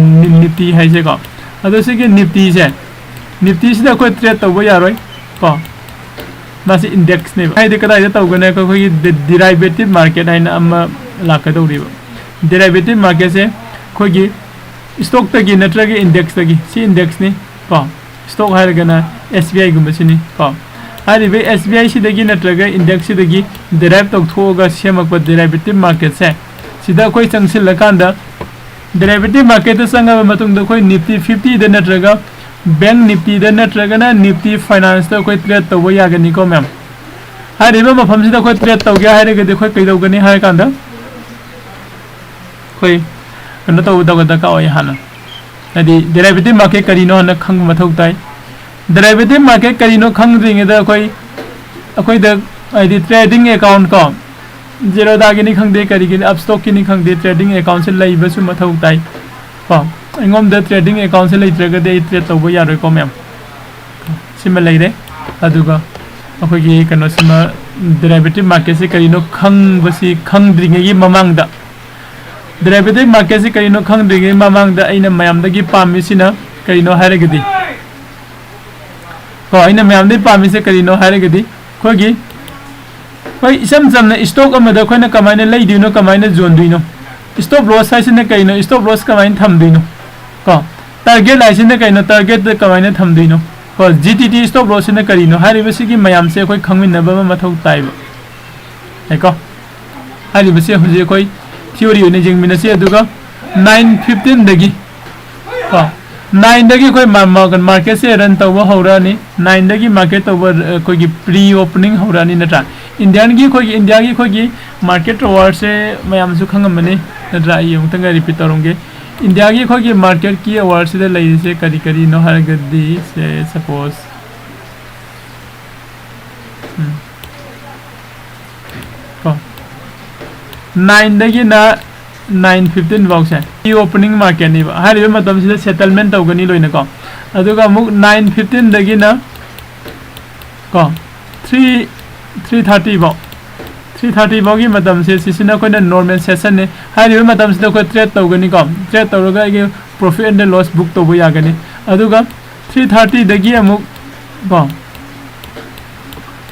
Nifty ꯍꯥꯏꯁꯦꯀꯣ꯫ ꯑꯗꯣ ꯁꯤꯒꯤ Nifty ꯁꯦ, Nifty ꯁꯤꯗ ꯑꯩꯈꯣꯏ trade ꯇꯧꯕ ꯌꯥꯔꯣꯏ ꯀꯣ꯫ ꯃꯥꯁꯤ index ꯅꯦꯕ꯫ ꯍꯥꯏꯗꯤ ꯀꯗꯥꯏꯗ ꯇꯧꯒꯅꯤ? ꯑꯩꯈꯣꯏꯒꯤ de-, derivative market ꯍꯥꯏꯅ ꯑꯃ ꯂꯥꯛꯀꯗꯧꯔꯤꯕ꯫ Derivative market ꯁꯦ ꯑꯩꯈꯣꯏꯒꯤ stock ꯇꯒꯤ ꯅꯠꯇ꯭ꯔꯒ index ꯇꯒꯤ, ꯁꯤ index ꯅꯤ ꯀꯣ꯫ Stock ꯍꯥꯏꯔꯒꯅ S B I ꯒꯨꯝꯕꯁꯤꯅꯤ ꯀꯣ꯫ ꯍꯥꯏꯔꯤꯕ S B I ꯁꯤꯗꯒꯤ ꯅꯠꯇ꯭ꯔꯒ index ꯁꯤꯗꯒꯤ derive ꯇꯧꯊꯣꯛꯑꯒ ꯁꯦꯝꯃꯛꯄ derivative market ꯁꯦ, ꯁꯤꯗ ꯑꯩꯈꯣꯏ ꯆꯪꯁꯤꯜꯂꯀꯥꯟꯗ, derivative market ꯇ ꯆꯪꯉꯕ ꯃꯇꯨꯡꯗ ꯑꯩꯈꯣꯏ Nifty fifty ꯗ ꯅꯠꯇ꯭ꯔꯒ Bank Nifty ꯗ ꯅꯠꯇ꯭ꯔꯒꯅ Nifty Finance ꯇ ꯑꯩꯈꯣꯏ trade ꯇꯧꯕ ꯌꯥꯒꯅꯤꯀꯣ ꯃꯌꯥꯝ꯫ ꯍꯥꯏꯔꯤꯕ ꯃꯐꯝꯁꯤꯗ ꯑꯩꯈꯣꯏ trade ꯇꯧꯒꯦ ꯍꯥꯏꯔꯒꯗꯤ ꯑꯩꯈꯣꯏ ꯀꯩꯗꯧꯒꯅꯤ ꯍꯥꯏ ꯀꯥꯟꯗ, ꯑꯩꯈꯣꯏ ꯀꯩꯅꯣ ꯇꯧꯒꯗꯕ ꯗꯔꯀꯥꯔ ꯑꯣꯏ ꯍꯥꯟꯅ꯫ ꯍꯥꯏꯗꯤ derivative market ꯀꯔꯤꯅꯣ ꯍꯥꯟꯅ ꯈꯪꯕ ꯃꯊꯧ ꯇꯥꯏ꯫ Derivative market ꯀꯔꯤꯅꯣ ꯈꯪꯗ꯭ꯔꯤꯉꯩꯗ ꯑꯩꯈꯣꯏ, ꯑꯩꯈꯣꯏꯗ ꯍꯥꯏꯗꯤ trading account ꯀꯣ, Zerodha ꯒꯤꯅꯤ ꯈꯪꯗꯦ, ꯀꯔꯤꯒꯤꯅꯤ, Upstox ꯀꯤꯅꯤ ꯈꯪꯗꯦ, trading account ꯁꯦ ꯂꯩꯕꯁꯨ ꯃꯊꯧ ꯇꯥꯏ ꯀꯣ꯫ ꯑꯩꯉꯣꯟꯗ trading account ꯁꯦ ꯂꯩꯇ꯭ꯔꯒꯗꯤ ꯑꯩ trade ꯇꯧꯕ ꯌꯥꯔꯣꯏꯀꯣ ꯃꯌꯥꯝ꯫ ꯁꯤꯃ ꯂꯩꯔꯦ꯫ ꯑꯗꯨꯒ ꯑꯩꯈꯣꯏꯒꯤ ꯀꯩꯅꯣꯁꯤꯃ, derivative market ꯁꯦ ꯀꯔꯤꯅꯣ ꯈꯪꯕꯁꯤ ꯈꯪꯗ꯭ꯔꯤꯉꯩꯒꯤ ꯃꯃꯥꯡꯗ, derivative market ꯁꯦ ꯀꯔꯤꯅꯣ ꯈꯪꯗ꯭ꯔꯤꯉꯩ ꯃꯃꯥꯡꯗ ꯑꯩꯅ ꯃꯌꯥꯝꯗꯒꯤ ꯄꯥꯝꯃꯤꯁꯤꯅ ꯀꯔꯤꯅꯣ ꯍꯥꯏꯔꯒꯗꯤ, ꯀꯣ, ꯑꯩꯅ ꯃꯌꯥꯝꯗꯒꯤ ꯄꯥꯝꯃꯤꯁꯦ ꯀꯔꯤꯅꯣ ꯍꯥꯏꯔꯒꯗꯤ, ꯑꯩꯈꯣꯏꯒꯤ, ꯍꯣꯏ, ꯏꯆꯝ ꯆꯝꯅ stock ꯑꯃꯗ ꯑꯩꯈꯣꯏꯅ ꯀꯃꯥꯏꯅ ꯂꯩꯗꯣꯏꯅꯣ, ꯀꯃꯥꯏꯅ ꯌꯣꯟꯗꯣꯏꯅꯣ, stop loss ꯍꯥꯏꯁꯤꯅ ꯀꯩꯅꯣ, stop loss ꯀꯃꯥꯏꯅ ꯊꯝꯗꯣꯏꯅꯣ, ꯀꯣ, target ꯍꯥꯏꯁꯤꯅ ꯀꯩꯅꯣ, target ꯇ ꯀꯃꯥꯏꯅ ꯊꯝꯗꯣꯏꯅꯣ, ꯀꯣ, G T T stop loss ꯁꯤꯅ ꯀꯔꯤꯅꯣ ꯍꯥꯏꯔꯤꯕꯁꯤꯒꯤ ꯃꯌꯥꯝꯁꯦ ꯑꯩꯈꯣꯏ ꯈꯪꯃꯤꯟꯅꯕ ꯑꯃ ꯃꯊꯧ ꯇꯥꯏꯕ꯫ ꯌꯥꯏꯀꯣ? ꯍꯥꯏꯔꯤꯕꯁꯦ ꯍꯧꯖꯤꯛ ꯑꯩꯈꯣꯏ theory ꯑꯣꯏꯅ ꯌꯦꯡꯃꯤꯟꯅꯁꯤ꯫ ꯑꯗꯨꯒ nine fifteen ꯗꯒꯤ ꯀꯣ, nine ꯗꯒꯤ ꯑꯩꯈꯣꯏ ꯃꯥ-, ꯃꯥ-, market ꯁꯦ run ꯇꯧꯕ ꯍꯧꯔꯛꯑꯅꯤ꯫ Nine ꯗꯒꯤ market ꯇꯧꯕ, ꯑ, ꯑꯩꯈꯣꯏꯒꯤ pre opening ꯍꯧꯔꯛꯑꯅꯤ ꯅꯠꯇ꯭ꯔꯥ? India ꯒꯤ ꯑꯩꯈꯣꯏꯒꯤ, India ꯒꯤ ꯑꯩꯈꯣꯏꯒꯤ market hour ꯁꯦ ꯃꯌꯥꯝꯁꯨ ꯈꯪꯉꯝꯃꯅꯤ ꯅꯠꯇ꯭ꯔꯥ? ꯑꯩ ꯑꯃꯨꯛꯇꯪꯒ repeat ꯇꯧꯔꯝꯒꯦ꯫ India ꯒꯤ ꯑꯩꯈꯣꯏꯒꯤ market ꯀꯤ hour ꯁꯤꯗ ꯂꯩꯔꯤꯁꯦ ꯀꯔꯤ ꯀꯔꯤꯅꯣ ꯍꯥꯏꯔꯒꯗꯤ, say, suppose, ꯎꯝ, ꯀꯣ, nine ꯗꯒꯤꯅ nine fifteen ꯐꯥꯎꯁꯦ pre opening market ꯅꯦꯕ꯫ ꯍꯥꯏꯔꯤꯕ ꯃꯇꯝꯁꯤꯗ settlement ꯇꯧꯒꯅꯤ ꯂꯣꯏꯅꯀꯣ꯫ ꯑꯗꯨꯒ ꯑꯃꯨꯛ nine fifteen ꯗꯒꯤꯅ ꯀꯣ, three, three thirty ꯐꯥꯎ, ꯊ꯭ꯔꯤ ꯊꯥꯔꯇꯤ ꯐꯥꯎꯒꯤ ꯃꯇꯝꯁꯦ ꯁꯤꯁꯤꯅ ꯑꯩꯈꯣꯏꯅ ꯅꯣꯔꯃꯦꯜ ꯁꯦꯁꯟꯅꯤ꯫ ꯍꯥꯏꯔꯤꯕ ꯃꯇꯝꯁꯤꯗ ꯑꯩꯈꯣꯏ ꯇ꯭ꯔꯦꯠ ꯇꯧꯒꯅꯤꯀꯣ꯫ ꯇ꯭ꯔꯦꯠ ꯇꯧꯔꯒ ꯑꯩꯒꯤ ꯄ꯭ꯔꯣꯐꯤꯠ ꯑꯦꯟ ꯂꯣꯁ ꯕꯨꯛ ꯇꯧꯕ ꯌꯥꯒꯅꯤ꯫ ꯑꯗꯨꯒ ꯊ꯭ꯔꯤ ꯊꯥꯔꯇꯤꯗꯒꯤ ꯑꯃꯨꯛ ꯀꯣ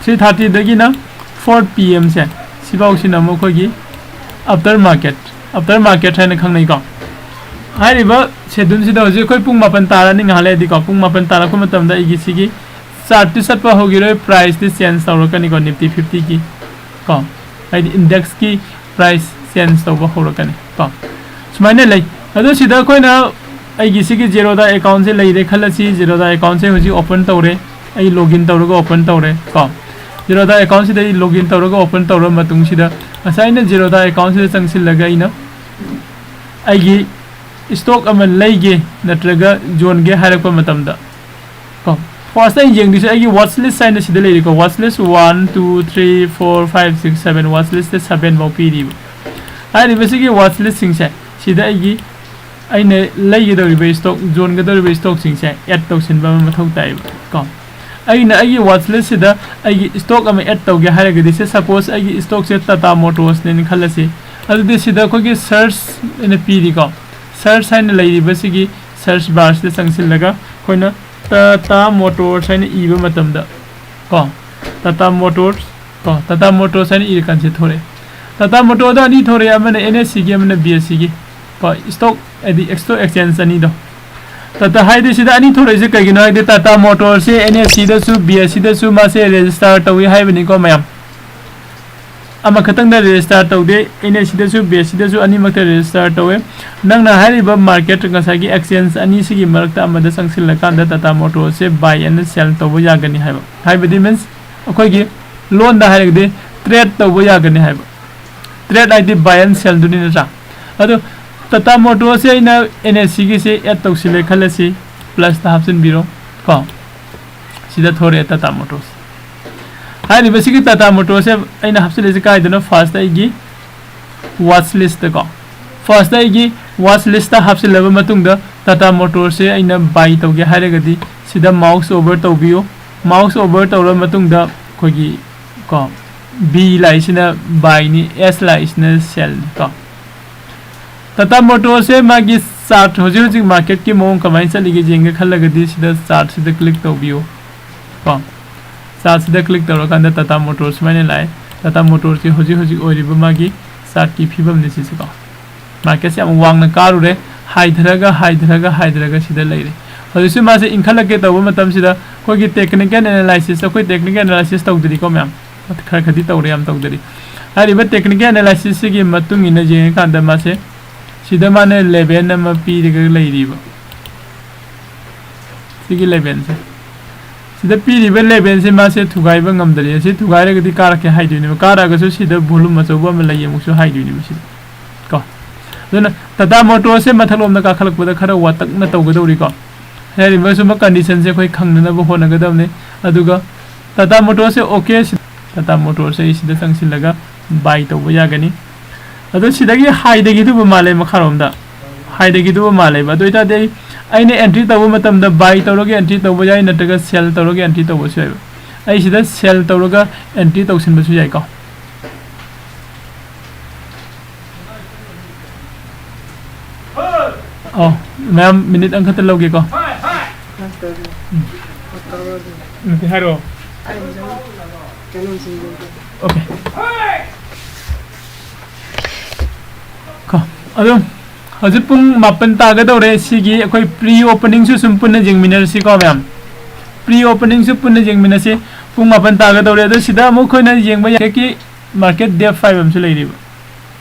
ꯊ꯭ꯔꯤ ꯊꯥꯔꯇꯤꯗꯒꯤꯅ ꯐꯣꯔ ꯄꯤ ꯑꯦꯝꯁꯦ, ꯁꯤꯐꯥꯎꯁꯤꯅ ꯑꯃꯨꯛ ꯑꯩꯈꯣꯏꯒꯤ ꯑꯞꯇꯔ ꯃꯥꯔꯀꯦꯠ, ꯑꯞꯇꯔ ꯃꯥꯔꯀꯦꯠ ꯍꯥꯏꯅ ꯈꯪꯅꯩꯀꯣ꯫ ꯍꯥꯏꯔꯤꯕ ꯁꯦꯗꯨꯜꯁꯤꯗ ꯍꯧꯖꯤꯛ ꯑꯩꯈꯣꯏ ꯄꯨꯡ ꯃꯥꯄꯟ ꯇꯥꯔꯅꯤ, ꯉꯥꯏꯍꯥꯛ ꯂꯩꯔꯗꯤꯀꯣ꯫ ꯄꯨꯡ ꯃꯥꯄꯟ ꯇꯥꯔꯛꯄ ꯃꯇꯝꯗ ꯑꯩꯒꯤ ꯁꯤꯒꯤ ꯆꯥꯔꯠꯇꯤ ꯆꯠꯄ ꯍꯧꯈꯤꯔꯣꯏ, ꯄ꯭ꯔꯥꯏꯁꯇꯤ ꯆꯦꯟꯖ ꯇꯧꯔꯛꯀꯅꯤꯀꯣ, ꯅꯤꯐꯇꯤ ꯐꯤꯐꯇꯤꯒꯤ ꯀꯣ, ꯍꯥꯏꯗꯤ ꯏꯟꯗꯦꯛꯁꯀꯤ ꯄ꯭ꯔꯥꯏꯁ ꯆꯦꯟꯖ ꯇꯧꯕ ꯍꯧꯔꯛꯀꯅꯤ ꯀꯣ꯫ ꯁꯨꯃꯥꯏꯅ ꯂꯩ꯫ ꯑꯗꯣ ꯁꯤꯗ ꯑꯩꯈꯣꯏꯅ ꯑꯩꯒꯤ ꯁꯤꯒꯤ ꯖꯦꯔꯣꯗꯥ ꯑꯦꯀꯥꯎꯟꯁꯦ ꯂꯩꯔꯦ ꯈꯜꯂꯁꯤ꯫ ꯖꯦꯔꯣꯗꯥ ꯑꯦꯀꯥꯎꯟꯁꯦ ꯍꯧꯖꯤꯛ ꯑꯣꯄꯟ ꯇꯧꯔꯦ꯫ ꯑꯩ ꯂꯣꯒꯏꯟ ꯇꯧꯔꯒ ꯑꯣꯄꯟ ꯇꯧꯔꯦ ꯀꯣ꯫ ꯖꯦꯔꯣꯗꯥ ꯑꯦꯀꯥꯎꯟꯁꯤꯗ ꯑꯩ ꯂꯣꯒꯏꯟ ꯇꯧꯔꯒ ꯑꯣꯄꯟ ꯇꯧꯔꯕ ꯃꯇꯨꯡꯁꯤꯗ, ꯉꯁꯥꯏ ꯑꯩꯅ ꯖꯦꯔꯣꯗꯥ ꯑꯦꯀꯥꯎꯟꯁꯤꯗ ꯆꯪꯁꯤꯜꯂꯒ ꯑꯩꯅ ꯑꯩꯒꯤ ꯏꯁꯇꯣꯛ ꯑꯃ ꯂꯩꯒꯦ ꯅꯠꯇ꯭ꯔꯒ ꯌꯣꯟꯒꯦ ꯍꯥꯏꯔꯛꯄ ꯃꯇꯝꯗ ꯀꯣ, ꯐꯥꯔꯁꯇ ꯑꯩ ꯌꯦꯡꯗꯣꯏꯁꯦ ꯑꯩꯒꯤ ꯋꯥꯠꯆ ꯂꯤꯁ ꯍꯥꯏꯅ ꯁꯤꯗ ꯂꯩꯔꯤꯀꯣ꯫ Watch list one, two, three, four, five, six, seven, watch list seven ꯐꯥꯎ ꯄꯤꯔꯤꯕ꯫ ꯍꯥꯏꯔꯤꯕꯁꯤꯒꯤ ꯋꯥꯠꯆ ꯂꯤꯁꯁꯤꯡꯁꯦ ꯁꯤꯗ ꯑꯩꯒꯤ ꯑꯩꯅ ꯂꯩꯒꯗꯧꯔꯤꯕ ꯏꯁꯇꯣꯛ, ꯌꯣꯟꯒꯗꯧꯔꯤꯕ ꯏꯁꯇꯣꯛꯁꯤꯡꯁꯦ ꯑꯦꯗ ꯇꯧꯁꯤꯟꯕ ꯑꯃ ꯃꯊꯧ ꯇꯥꯏꯌꯦꯕ ꯀꯣ꯫ ꯑꯩꯅ ꯑꯩꯒꯤ ꯋꯥꯠꯆ ꯂꯤꯁꯁꯤꯗ ꯑꯩꯒꯤ ꯏꯁꯇꯣꯛ ꯑꯃ ꯑꯦꯗ ꯇꯧꯒꯦ ꯍꯥꯏꯔꯒꯗꯤ, ꯁꯦ ꯁꯄꯣꯁ ꯑꯩꯒꯤ ꯏꯁꯇꯣꯛꯁꯦ ꯇꯥꯇꯥ ꯃꯣꯇꯣꯔꯁꯅꯦꯅ ꯈꯜꯂꯁꯤ꯫ ꯑꯗꯨꯗꯤ ꯁꯤꯗ ꯑꯩꯈꯣꯏꯒꯤ ꯁꯔꯆ ꯑꯅ ꯄꯤꯔꯤꯀꯣ꯫ ꯁꯔꯆ ꯍꯥꯏꯅ ꯂꯩꯔꯤꯕꯁꯤꯒꯤ ꯁꯔꯆ ꯕꯥꯔꯁꯤꯗ ꯆꯪꯁꯤꯜꯂꯒ ꯑꯩꯈꯣꯏꯅ ꯇꯥꯇꯥ ꯃꯣꯇꯣꯔꯁ ꯍꯥꯏꯅ ꯏꯕ ꯃꯇꯝꯗ ꯀꯣ, ꯇꯥꯇꯥ ꯃꯣꯇꯣꯔꯁ ꯀꯣ, ꯇꯥꯇꯥ ꯃꯣꯇꯣꯔꯁ ꯍꯥꯏꯅ ꯏꯔꯀꯥꯟꯁꯤꯗ ꯊꯣꯔꯛꯑꯦ꯫ ꯇꯥꯇꯥ ꯃꯣꯇꯣꯔꯗ ꯑꯅꯤ ꯊꯣꯔꯛꯑꯦ, ꯑꯃꯅ ꯑꯦꯟ ꯑꯦꯁ ꯁꯤꯒꯤ, ꯑꯃꯅ ꯕꯤ ꯑꯦꯁ ꯁꯤꯒꯤ ꯀꯣ, ꯏꯁꯇꯣꯛ ꯍꯥꯏꯗꯤ ꯏꯁꯇꯣꯛ ꯑꯦꯛꯁꯆꯦꯟꯖ ꯑꯅꯤꯗꯣ꯫ ꯇꯥꯇꯥ ꯍꯥꯏꯗꯤ ꯁꯤꯗ ꯑꯅꯤ ꯊꯣꯔꯛꯏꯁꯦ ꯀꯩꯒꯤꯅꯣ ꯍꯥꯏꯗꯤ ꯇꯥꯇꯥ ꯃꯣꯇꯣꯔꯁꯦ ꯑꯦꯟ ꯑꯦꯁ ꯁꯤꯗꯁꯨ ꯕꯤ ꯑꯦꯁ ꯁꯤꯗꯁꯨ ꯃꯥꯁꯦ ꯔꯦꯖꯤꯁꯇꯥꯔ ꯇꯧꯏ ꯍꯥꯏꯕꯅꯤꯀꯣ ꯃꯌꯥꯝ꯫ ꯑꯃꯈꯛꯇꯪꯗ ꯔꯦꯖꯤꯁꯇꯥꯔ ꯇꯧꯗꯦ, ꯑꯦꯟ ꯑꯦꯁ ꯁꯤꯗꯁꯨ ꯕꯤ ꯑꯦꯁ ꯁꯤꯗꯁꯨ ꯑꯅꯤꯃꯛꯇ ꯔꯦꯖꯤꯁꯇꯥꯔ ꯇꯧꯋꯦ꯫ ꯅꯪꯅ ꯍꯥꯏꯔꯤꯕ ꯃꯥꯔꯀꯦꯠ ꯉꯁꯥꯏꯒꯤ ꯑꯦꯛꯁꯆꯦꯟꯖ ꯑꯅꯤꯁꯤꯒꯤ ꯃꯔꯛꯇ ꯑꯃꯗ ꯆꯪꯁꯤꯜꯂꯀꯥꯟꯗ ꯇꯥꯇꯥ ꯃꯣꯇꯣꯔꯁꯦ ꯕꯥꯏ ꯑꯦꯟ ꯁꯦꯜ ꯇꯧꯕ ꯌꯥꯒꯅꯤ ꯍꯥꯏꯕ, ꯍꯥꯏꯕꯗꯤ ꯃꯤꯟꯁ ꯑꯩꯈꯣꯏꯒꯤ ꯂꯣꯟꯗ ꯍꯥꯏꯔꯒꯗꯤ ꯇ꯭ꯔꯦꯠ ꯇꯧꯕ ꯌꯥꯒꯅꯤ ꯍꯥꯏꯕ꯫ ꯇ꯭ꯔꯦꯠ ꯍꯥꯏꯗꯤ ꯕꯥꯏ ꯑꯦꯟ ꯁꯦꯜꯗꯨꯅꯤ ꯅꯠꯇ꯭ꯔꯥ? ꯑꯗꯣ ꯇꯥꯇꯥ ꯃꯣꯇꯣꯔꯁꯦ ꯑꯩꯅ ꯑꯦꯟ ꯑꯦꯁ ꯁꯤꯒꯤꯁꯦ ꯑꯦꯗ ꯇꯧꯁꯤꯜꯂꯦ ꯈꯜꯂꯁꯤ, ꯄ꯭ꯂꯁꯇ ꯍꯥꯞꯆꯤꯟꯕꯤꯔꯣ ꯀꯣ꯫ ꯁꯤꯗ ꯊꯣꯔꯛꯑꯦ ꯇꯥꯇꯥ ꯃꯣꯇꯣꯔꯁ꯫ ꯍꯥꯏꯔꯤꯕꯁꯤꯒꯤ ꯇꯥꯇꯥ ꯃꯣꯇꯣꯔꯁꯦ ꯑꯩꯅ ꯍꯥꯞꯆꯤꯜꯂꯤꯁꯦ ꯀꯥꯏꯗꯅꯣ? ꯐꯥꯔꯁꯇ ꯑꯩꯒꯤ ꯋꯥꯠꯆ ꯂꯤꯁꯇꯀꯣ꯫ ꯐꯥꯔꯁꯇ ꯑꯩꯒꯤ ꯋꯥꯠꯆ ꯂꯤꯁꯇ ꯍꯥꯞꯆꯤꯜꯂꯕ ꯃꯇꯨꯡꯗ ꯇꯥꯇꯥ ꯃꯣꯇꯣꯔꯁꯦ ꯑꯩꯅ ꯕꯥꯏ ꯇꯧꯒꯦ ꯍꯥꯏꯔꯒꯗꯤ ꯁꯤꯗ ꯃꯥꯎꯁ ꯑꯣꯚꯔ ꯇꯧꯕꯤꯌꯨ꯫ ꯃꯥꯎꯁ ꯑꯣꯚꯔ ꯇꯧꯔꯕ ꯃꯇꯨꯡꯗ ꯑꯩꯈꯣꯏꯒꯤ ꯀꯣ B ꯂꯥꯛꯏꯁꯤꯅ buyꯅꯤ, S ꯂꯥꯛꯏꯁꯤꯅ sellꯅꯤ ꯀꯣ꯫ Tata Motorsꯁꯦ ꯃꯥꯒꯤ chart ꯍꯧꯖꯤꯛ ꯍꯧꯖꯤꯛ marketꯀꯤ ꯃꯑꯣꯡ ꯀꯃꯥꯏꯅ ꯆꯠꯂꯤꯒꯦ ꯌꯦꯡꯒꯦ ꯈꯜꯂꯒꯗꯤ ꯁꯤꯗ chartꯁꯤꯗ click ꯇꯧꯕꯤꯌꯨ ꯀꯣ꯫ Chartꯁꯤꯗ click ꯇꯧꯔꯀꯥꯟꯗ Tata Motors ꯁꯨꯃꯥꯏꯅ ꯂꯥꯛꯑꯦ꯫ Tata Motorsꯀꯤ ꯍꯧꯖꯤꯛ ꯍꯧꯖꯤꯛ ꯑꯣꯏꯔꯤꯕ ꯃꯥꯒꯤ chartꯀꯤ ꯐꯤꯕꯝꯅꯤ ꯁꯤꯁꯦ ꯀꯣ꯫ Marketꯁꯦ ꯌꯥꯝ ꯋꯥꯡꯅ ꯀꯥꯔꯨꯔꯦ, ꯍꯥꯏꯊꯔꯒ ꯍꯥꯏꯊꯔꯒ ꯍꯥꯏꯊꯔꯒ ꯁꯤꯗ ꯂꯩꯔꯦ꯫ ꯍꯧꯖꯤꯛꯁꯨ ꯃꯥꯁꯦ ꯏꯟꯈꯠꯂꯛꯀꯦ ꯇꯧꯕ ꯃꯇꯝꯁꯤꯗ ꯑꯩꯈꯣꯏꯒꯤ technical analysis, ꯑꯩꯈꯣꯏ technical analysis ꯇꯧꯗ꯭ꯔꯤꯀꯣ ꯃꯌꯥꯝ, ꯈꯔ ꯈꯔꯗꯤ ꯇꯧꯔꯦ, ꯌꯥꯝ ꯇꯧꯗꯔꯤ꯫ ꯍꯥꯏꯔꯤꯕ technical analysisꯁꯤꯒꯤ ꯃꯇꯨꯡ ꯏꯟꯅ ꯌꯦꯡꯉꯀꯥꯟꯗ ꯃꯥꯁꯦ ꯁꯤꯗ ꯃꯥꯅ level ꯑꯃ ꯄꯤꯔꯒ ꯂꯩꯔꯤꯕ, ꯁꯤꯒꯤ levelꯁꯦ, ꯁꯤꯗ ꯄꯤꯔꯤꯕ levelꯁꯦ ꯃꯥꯁꯦ ꯊꯨꯒꯥꯏꯕ ꯉꯝꯗꯔꯤ꯫ ꯑꯁꯤ ꯊꯨꯒꯥꯏꯔꯒꯗꯤ ꯀꯥꯔꯛꯀꯦ ꯍꯥꯏꯗꯣꯏꯅꯦꯕ, ꯀꯥꯔꯛꯑꯒꯁꯨ ꯁꯤꯗ volume ꯑꯆꯧꯕ ꯑꯃ ꯂꯩ ꯑꯃꯨꯛꯁꯨ ꯍꯥꯏꯗꯣꯏꯅꯦꯕ ꯁꯤꯗ ꯀꯣ꯫ ꯑꯗꯨꯅ Tata Motorsꯁꯦ ꯃꯊꯛꯂꯣꯝꯗ ꯀꯥꯈꯠꯂꯛꯄꯗ ꯈꯔ ꯋꯥꯇꯛꯅ ꯇꯧꯒꯗꯧꯔꯤꯀꯣ꯫ ꯍꯥꯏꯔꯤꯕ ꯁꯨꯝꯕ conditionꯁꯦ ꯑꯩꯈꯣꯏ ꯈꯪꯅꯅꯕ ꯍꯣꯠꯅꯒꯗꯕꯅꯤ꯫ ꯑꯗꯨꯒ Tata Motorsꯁꯦ okay, Tata Motorsꯁꯦ ꯑꯩ ꯁꯤꯗ ꯆꯪꯁꯤꯜꯂꯒ buy ꯇꯧꯕ ꯌꯥꯒꯅꯤ꯫ ꯑꯗꯣ ꯁꯤꯗꯒꯤ ꯍꯥꯏꯊꯈꯤꯗꯧꯕ ꯃꯥꯜꯂꯦ ꯃꯈꯥꯔꯣꯝꯗ, ꯍꯥꯏꯊꯈꯤꯗꯧꯕ ꯃꯥꯜꯂꯦꯕ꯫ ꯑꯗꯨ ꯑꯣꯏꯇꯥꯔꯗꯤ ꯑꯩ, ꯑꯩꯅ entry ꯇꯧꯕ ꯃꯇꯝꯗ buy ꯇꯧꯔꯒ entry ꯇꯧꯕ ꯌꯥꯏ, ꯅꯠꯇ꯭ꯔꯒ sell ꯇꯧꯔꯒ entry ꯇꯧꯕꯁꯨ ꯌꯥꯏꯕ꯫ ꯑꯩ ꯁꯤꯗ sell ꯇꯧꯔꯒ entry ꯇꯧꯁꯤꯟꯕꯁꯨ ꯌꯥꯏꯀꯣ꯫ ꯑꯣ, ꯃꯌꯥꯝ minute ꯑꯃꯈꯛꯇ ꯂꯧꯒꯦꯀꯣ꯫ ꯅꯠꯇꯦ, ꯍꯥꯏꯔꯛꯑꯣ꯫ Okay꯫ ꯀꯣ, ꯑꯗꯨꯝ ꯍꯧꯖꯤꯛ ꯄꯨꯡ ꯃꯥꯄꯟ ꯇꯥꯒꯗꯧꯔꯦ꯫ ꯁꯤꯒꯤ ꯑꯩꯈꯣꯏ pre openingꯁꯨ ꯁꯨꯝ ꯄꯨꯟꯅ ꯌꯦꯡꯃꯤꯟꯅꯔꯁꯤꯀꯣ ꯃꯌꯥꯝ꯫ Pre openingꯁꯨ ꯄꯨꯟꯅ ꯌꯦꯡꯃꯤꯟꯅꯁꯤ꯫ ꯄꯨꯡ ꯃꯥꯄꯟ ꯇꯥꯒꯗꯧꯔꯦ꯫ ꯑꯗꯣ ꯁꯤꯗ ꯑꯃꯨꯛ ꯑꯩꯈꯣꯏꯅ ꯌꯦꯡꯕ ꯌꯥꯏ marketꯀꯤ depth ꯍꯥꯏꯕ ꯑꯃꯁꯨ ꯂꯩꯔꯤꯕ꯫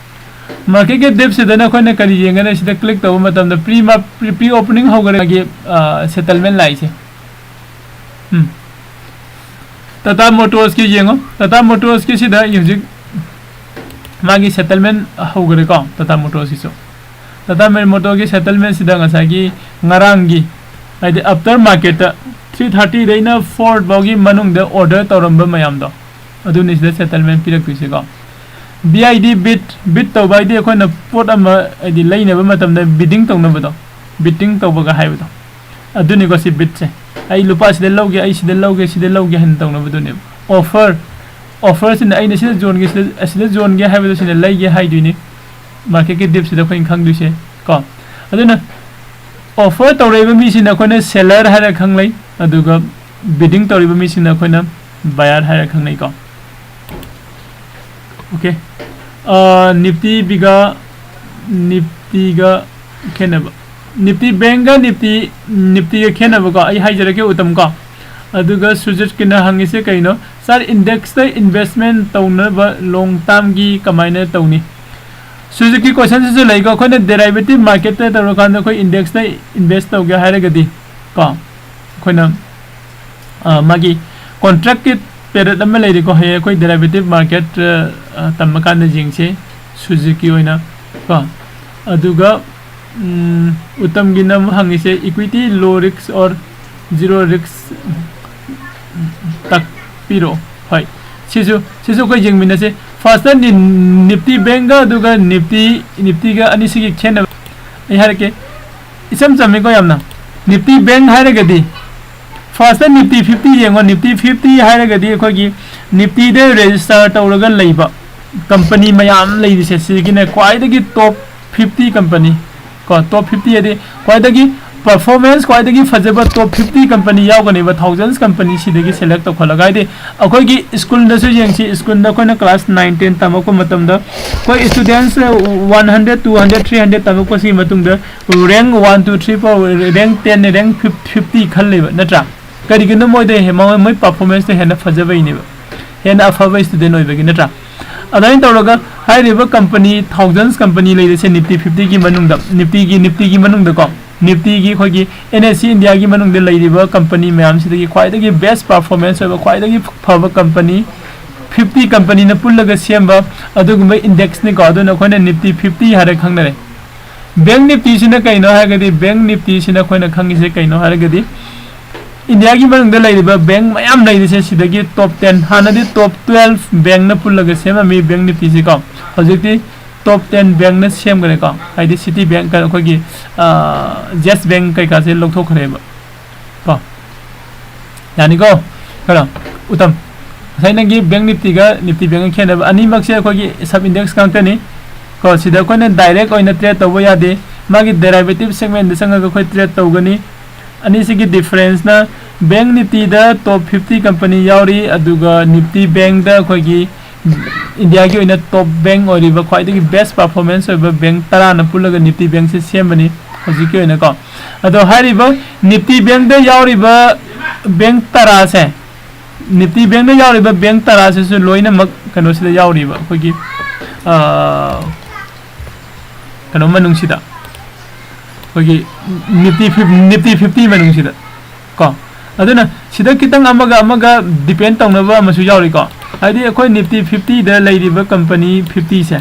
Marketꯀꯤ depthꯁꯤꯗꯅ ꯑꯩꯈꯣꯏꯅ ꯀꯔꯤ ꯌꯦꯡꯒꯅꯤ? ꯁꯤꯗ click ꯇꯧꯕ ꯃꯇꯝꯗ pre ꯃꯥ-, pre, pre opening ꯍꯧꯈ꯭ꯔꯦ꯫ ꯃꯥꯒꯤ, ꯑ, settlement ꯂꯥꯛꯏꯁꯦ꯫ ꯎꯝ꯫ Tata Motorsꯀꯤ ꯌꯦꯡꯉꯣ꯫ Tata Motorsꯀꯤ ꯁꯤꯗ ꯍꯧꯖꯤꯛ ꯃꯥꯒꯤ settlement ꯍꯧꯈ꯭ꯔꯦꯀꯣ, Tata Motorsꯀꯤꯁꯨ꯫ Tata Motorsꯀꯤ settlementꯁꯤꯗ ꯉꯁꯥꯏꯒꯤ ꯉꯔꯥꯡꯒꯤ, ꯍꯥꯏꯗꯤ after marketꯇ three thirtyꯗꯩꯅ four ꯐꯥꯎꯒꯤ ꯃꯅꯨꯡꯗ order ꯇꯧꯔꯝꯕ ꯃꯌꯥꯝꯗꯣ, ꯑꯗꯨꯅꯤ ꯁꯤꯗ settlement ꯄꯤꯔꯛꯇꯣꯏꯁꯦꯀꯣ꯫ B I D bid, bid ꯇꯧꯕ ꯍꯥꯏꯗꯤ ꯑꯩꯈꯣꯏꯅ ꯄꯣꯠ ꯑꯃ, ꯍꯥꯏꯗꯤ ꯂꯩꯅꯕ ꯃꯇꯝꯗ bidding ꯇꯧꯅꯕꯗꯣ, bidding ꯇꯧꯕꯒ ꯍꯥꯏꯕꯗꯣ, ꯑꯗꯨꯅꯤꯀꯣ ꯁꯤ bidꯁꯦ꯫ ꯑꯩ ꯂꯨꯄꯥ ꯁꯤꯗ ꯂꯧꯒꯦ, ꯑꯩ ꯁꯤꯗ ꯂꯧꯒꯦ, ꯁꯤꯗ ꯂꯧꯒꯦ ꯍꯥꯏꯅ ꯇꯧꯅꯕꯗꯨꯅꯦꯕ꯫ Offer, offerꯁꯤꯅ ꯑꯩꯅ ꯁꯤꯗ ꯌꯣꯟꯒꯦ, ꯁꯤꯗ, ꯑꯁꯤꯗ ꯌꯣꯟꯒꯦ ꯍꯥꯏꯕꯗꯣ ꯁꯤꯅ ꯂꯩꯒꯦ ꯍꯥꯏꯗꯣꯏꯅꯤ꯫ Marketꯀꯤ dipꯁꯤꯗ ꯑꯩꯈꯣꯏꯅ ꯈꯪꯗꯣꯏꯁꯦ ꯀꯣ꯫ ꯑꯗꯨꯅ offer ꯇꯧꯔꯛꯏꯕ ꯃꯤꯁꯤꯅ ꯑꯩꯈꯣꯏꯅ seller ꯍꯥꯏꯔ ꯈꯪꯅꯩ, ꯑꯗꯨꯒ bidding ꯇꯧꯔꯤꯕ ꯃꯤꯁꯤꯅ ꯑꯩꯈꯣꯏꯅ buyer ꯍꯥꯏꯔ ꯈꯪꯅꯩꯀꯣ꯫ Okay꯫ ꯑ, Nifty ꯕꯤꯒ, Niftyꯒ ꯈꯦꯠꯅꯕ꯫ Nifty bankꯒ Nifty, Niftyꯒ ꯈꯦꯠꯅꯕꯀꯣ, ꯑꯩ ꯍꯥꯏꯖꯔꯛꯀꯦ ꯎꯇꯝ ꯀꯣ꯫ ꯑꯗꯨꯒ ꯁꯨꯖꯤꯠꯀꯤꯅ ꯍꯪꯉꯤꯁꯦ ꯀꯩꯅꯣ? Sir, indexꯇ investment ꯇꯧꯅꯕ long termꯒꯤ ꯀꯃꯥꯏꯅ ꯇꯧꯅꯤ? ꯁꯨꯖꯤꯠꯀꯤ questionꯁꯤꯁꯨ ꯂꯩꯀꯣ, ꯑꯩꯈꯣꯏꯅ derivative marketꯇ ꯇꯧꯔꯀꯥꯟꯗ ꯑꯩꯈꯣꯏ indexꯇ invest ꯇꯧꯒꯦ ꯍꯥꯏꯔꯒꯗꯤ ꯀꯣ, ꯑꯩꯈꯣꯏꯅ, ꯑ, ꯃꯥꯒꯤ contractꯀꯤ period ꯑꯃ ꯂꯩꯔꯤꯀꯣ, ꯍꯌꯦꯡ ꯑꯩꯈꯣꯏ derivative market, ꯑ, ꯑ, ꯇꯝꯃꯀꯥꯟꯗ ꯌꯦꯡꯁꯦ ꯁꯨꯖꯤꯠꯀꯤ ꯑꯣꯏꯅ ꯀꯣ꯫ ꯑꯗꯨꯒ, ꯎꯝ, ꯎꯇꯝꯒꯤꯅ ꯑꯃꯨꯛ ꯍꯪꯉꯤꯁꯦ equity low risk or zero risk ꯇꯥꯛꯄꯤꯔꯛꯑꯣ꯫ ꯍꯣꯏ, ꯁꯤꯁꯨ, ꯁꯤꯁꯨ ꯑꯩꯈꯣꯏ ꯌꯦꯡꯃꯤꯟꯅꯁꯦ꯫ Firstꯇ ꯅꯤ-, Nifty bankꯒ ꯑꯗꯨꯒ Nifty, Niftyꯒ ꯑꯅꯤꯁꯤꯒꯤ ꯈꯦꯠꯅꯕ ꯑꯩ ꯍꯥꯏꯔꯛꯀꯦ꯫ ꯏꯆꯝ ꯆꯝꯃꯤꯀꯣ ꯌꯥꯝꯅ꯫ Nifty bank ꯍꯥꯏꯔꯒꯗꯤ, firstꯇ Nifty fifty ꯌꯦꯡꯉꯣ꯫ Nifty fifty ꯍꯥꯏꯔꯒꯗꯤ ꯑꯩꯈꯣꯏꯒꯤ Niftyꯗ register ꯇꯧꯔꯒ ꯂꯩꯕ company ꯃꯌꯥꯝ ꯂꯩꯔꯤꯁꯦ, ꯁꯤꯒꯤꯅꯦ ꯈ꯭ꯋꯥꯏꯗꯒꯤ top fifty company ꯀꯣ, top fifty ꯍꯥꯏꯗꯤ ꯈ꯭ꯋꯥꯏꯗꯒꯤ performance ꯈ꯭ꯋꯥꯏꯗꯒꯤ ꯐꯖꯕ top fifty company ꯌꯥꯎꯒꯅꯦꯕ, thousands company ꯁꯤꯗꯒꯤ select ꯇꯧꯈꯠꯂꯒ꯫ ꯍꯥꯏꯗꯤ ꯑꯩꯈꯣꯏꯒꯤ schoolꯗꯁꯨ ꯌꯦꯡꯁꯤ, schoolꯗ ꯑꯩꯈꯣꯏꯅ class nine ten ꯇꯝꯃꯛꯄ ꯃꯇꯝꯗ ꯑꯩꯈꯣꯏ students one hundred, two hundred, three hundred ꯇꯝꯃꯛꯄꯁꯤꯒꯤ ꯃꯇꯨꯡꯗ rank one, two, three, four, rank ten, rank fifty ꯈꯜꯂꯦꯕ, ꯅꯠꯇ꯭ꯔꯥ? ꯀꯔꯤꯒꯤꯅꯣ? ꯃꯣꯏꯗ ꯍꯦ-, ꯃꯣꯏ, ꯃꯣꯏ performanceꯇ ꯍꯦꯟꯅ ꯐꯖꯕꯩꯅꯦꯕ, ꯍꯦꯟꯅ ꯑꯐꯕ student ꯑꯣꯏꯕꯒꯤ, ꯅꯠꯇ꯭ꯔꯥ? ꯑꯗꯨꯃꯥꯏꯅ ꯇꯧꯔꯒ ꯍꯥꯏꯔꯤꯕ company, thousands company ꯂꯩꯔꯤꯁꯦ Nifty fiftyꯒꯤ ꯃꯅꯨꯡꯗ, Niftyꯒꯤ, Niftyꯒꯤ ꯃꯅꯨꯡꯗꯀꯣ, Niftyꯒꯤ ꯑꯩꯈꯣꯏꯒꯤ N S C Indiaꯒꯤ ꯃꯅꯨꯡꯗ ꯂꯩꯔꯤꯕ company ꯃꯌꯥꯝꯁꯤꯗꯒꯤ ꯈ꯭ꯋꯥꯏꯗꯒꯤ best performance ꯑꯣꯏꯕ, ꯈ꯭ꯋꯥꯏꯗꯒꯤ ꯐꯕ company, fifty companyꯅ ꯄꯨꯜꯂꯒ ꯁꯦꯝꯕ ꯑꯗꯨꯒꯨꯝꯕ indexꯅꯤꯀꯣ꯫ ꯑꯗꯨꯅ ꯑꯩꯈꯣꯏꯅ Nifty fifty ꯍꯥꯏꯔ ꯈꯪꯅꯔꯦ꯫ Bank Niftyꯁꯤꯅ ꯀꯩꯅꯣ ꯍꯥꯏꯔꯒꯗꯤ, Bank Niftyꯁꯤꯅ ꯑꯩꯈꯣꯏꯅ ꯈꯪꯉꯤꯁꯦ ꯀꯩꯅꯣ ꯍꯥꯏꯔꯒꯗꯤ, Indiaꯒꯤ ꯃꯅꯨꯡꯗ ꯂꯩꯔꯤꯕ bank ꯃꯌꯥꯝ ꯂꯩꯔꯤꯁꯦ, ꯁꯤꯗꯒꯤ top ten, ꯍꯥꯟꯅꯗꯤ top twelve bankꯅ ꯄꯨꯜꯂꯒ ꯁꯦꯝꯃꯝꯃꯤ Bank Niftyꯁꯤꯀꯣ, ꯍꯧꯖꯤꯛꯇꯤ top ten bankꯅ ꯁꯦꯝꯈ꯭ꯔꯦꯀꯣ꯫ ꯍꯥꯏꯗꯤ City Bank, ꯑꯩꯈꯣꯏꯒꯤ, ꯑ, Yes Bank ꯀꯩꯀꯥꯁꯦ ꯂꯧꯊꯣꯛꯈ꯭ꯔꯦꯕ ꯀꯣ꯫ ꯌꯥꯅꯤꯀꯣ? ꯀꯩꯅꯣ, ꯎꯇꯝ? ꯉꯁꯥꯏ ꯅꯪꯒꯤ ꯕꯦꯡ ꯅꯤꯐꯇꯤꯒ ꯅꯤꯐꯇꯤ ꯕꯦꯡꯒ ꯈꯦꯠꯅꯕ, ꯑꯅꯤꯃꯛꯁꯦ ꯑꯩꯈꯣꯏꯒꯤ ꯁꯕ ꯏꯟꯗꯦꯛꯁ ꯉꯥꯛꯇꯅꯤ꯫ ꯀꯣ, ꯁꯤꯗ ꯑꯩꯈꯣꯏꯅ ꯗꯥꯏꯔꯦꯛ ꯑꯣꯏꯅ ꯇ꯭ꯔꯦꯠ ꯇꯧꯕ ꯌꯥꯗꯦ꯫ ꯃꯥꯒꯤ ꯗꯦꯔꯥꯏꯚꯦꯇꯤꯚ ꯁꯦꯒꯃꯦꯟꯗ ꯆꯪꯉꯒ ꯑꯩꯈꯣꯏ ꯇ꯭ꯔꯦꯠ ꯇꯧꯒꯅꯤ꯫ ꯑꯅꯤꯁꯤꯒꯤ ꯗꯤꯐꯔꯦꯟꯁꯅ, ꯕꯦꯡ ꯅꯤꯐꯇꯤꯗ ꯇꯣꯞ ꯐꯤꯐꯇꯤ ꯀꯝꯄꯅꯤ ꯌꯥꯎꯔꯤ, ꯑꯗꯨꯒ ꯅꯤꯐꯇꯤ ꯕꯦꯡꯗ ꯑꯩꯈꯣꯏꯒꯤ ꯏꯟꯗꯤꯌꯥꯒꯤ ꯑꯣꯏꯅ ꯇꯣꯞ ꯕꯦꯡ ꯑꯣꯏꯔꯤꯕ, ꯈ꯭ꯋꯥꯏꯗꯒꯤ ꯕꯦꯁ ꯄꯔꯐꯣꯔꯃꯦꯟꯁ ꯑꯣꯏꯕ ꯕꯦꯡ ꯇꯔꯥꯅ ꯄꯨꯜꯂꯒ ꯅꯤꯐꯇꯤ ꯕꯦꯡꯁꯦ ꯁꯦꯝꯕꯅꯤ ꯍꯧꯖꯤꯛꯀꯤ ꯑꯣꯏꯅꯀꯣ꯫ ꯑꯗꯣ ꯍꯥꯏꯔꯤꯕ ꯅꯤꯐꯇꯤ ꯕꯦꯡꯗ ꯌꯥꯎꯔꯤꯕ ꯕꯦꯡ ꯇꯔꯥꯁꯦ, ꯅꯤꯐꯇꯤ ꯕꯦꯡꯗ ꯌꯥꯎꯔꯤꯕ ꯕꯦꯡ ꯇꯔꯥꯁꯤꯁꯨ ꯂꯣꯏꯅꯃꯛ ꯀꯩꯅꯣꯁꯤꯗ ꯌꯥꯎꯔꯤꯕ, ꯑꯩꯈꯣꯏꯒꯤ, ꯑ, ꯀꯩꯅꯣ ꯃꯅꯨꯡꯁꯤꯗ, ꯑꯩꯈꯣꯏꯒꯤ ꯅꯤꯐꯇꯤ ꯐꯤꯐ-, ꯅꯤꯐꯇꯤ ꯐꯤꯐꯇꯤ ꯃꯅꯨꯡꯁꯤꯗ ꯀꯣ꯫ ꯑꯗꯨꯅ ꯁꯤꯗ ꯈꯤꯇꯪ ꯑꯃꯒ ꯑꯃꯒ ꯗꯤꯄꯦꯟ ꯇꯧꯅꯕ ꯑꯃꯁꯨ ꯌꯥꯎꯔꯤꯀꯣ꯫ ꯍꯥꯏꯗꯤ ꯑꯩꯈꯣꯏ ꯅꯤꯐꯇꯤ ꯐꯤꯐꯇꯤꯗ ꯂꯩꯔꯤꯕ ꯀꯝꯄꯅꯤ ꯐꯤꯐꯇꯤꯁꯦ,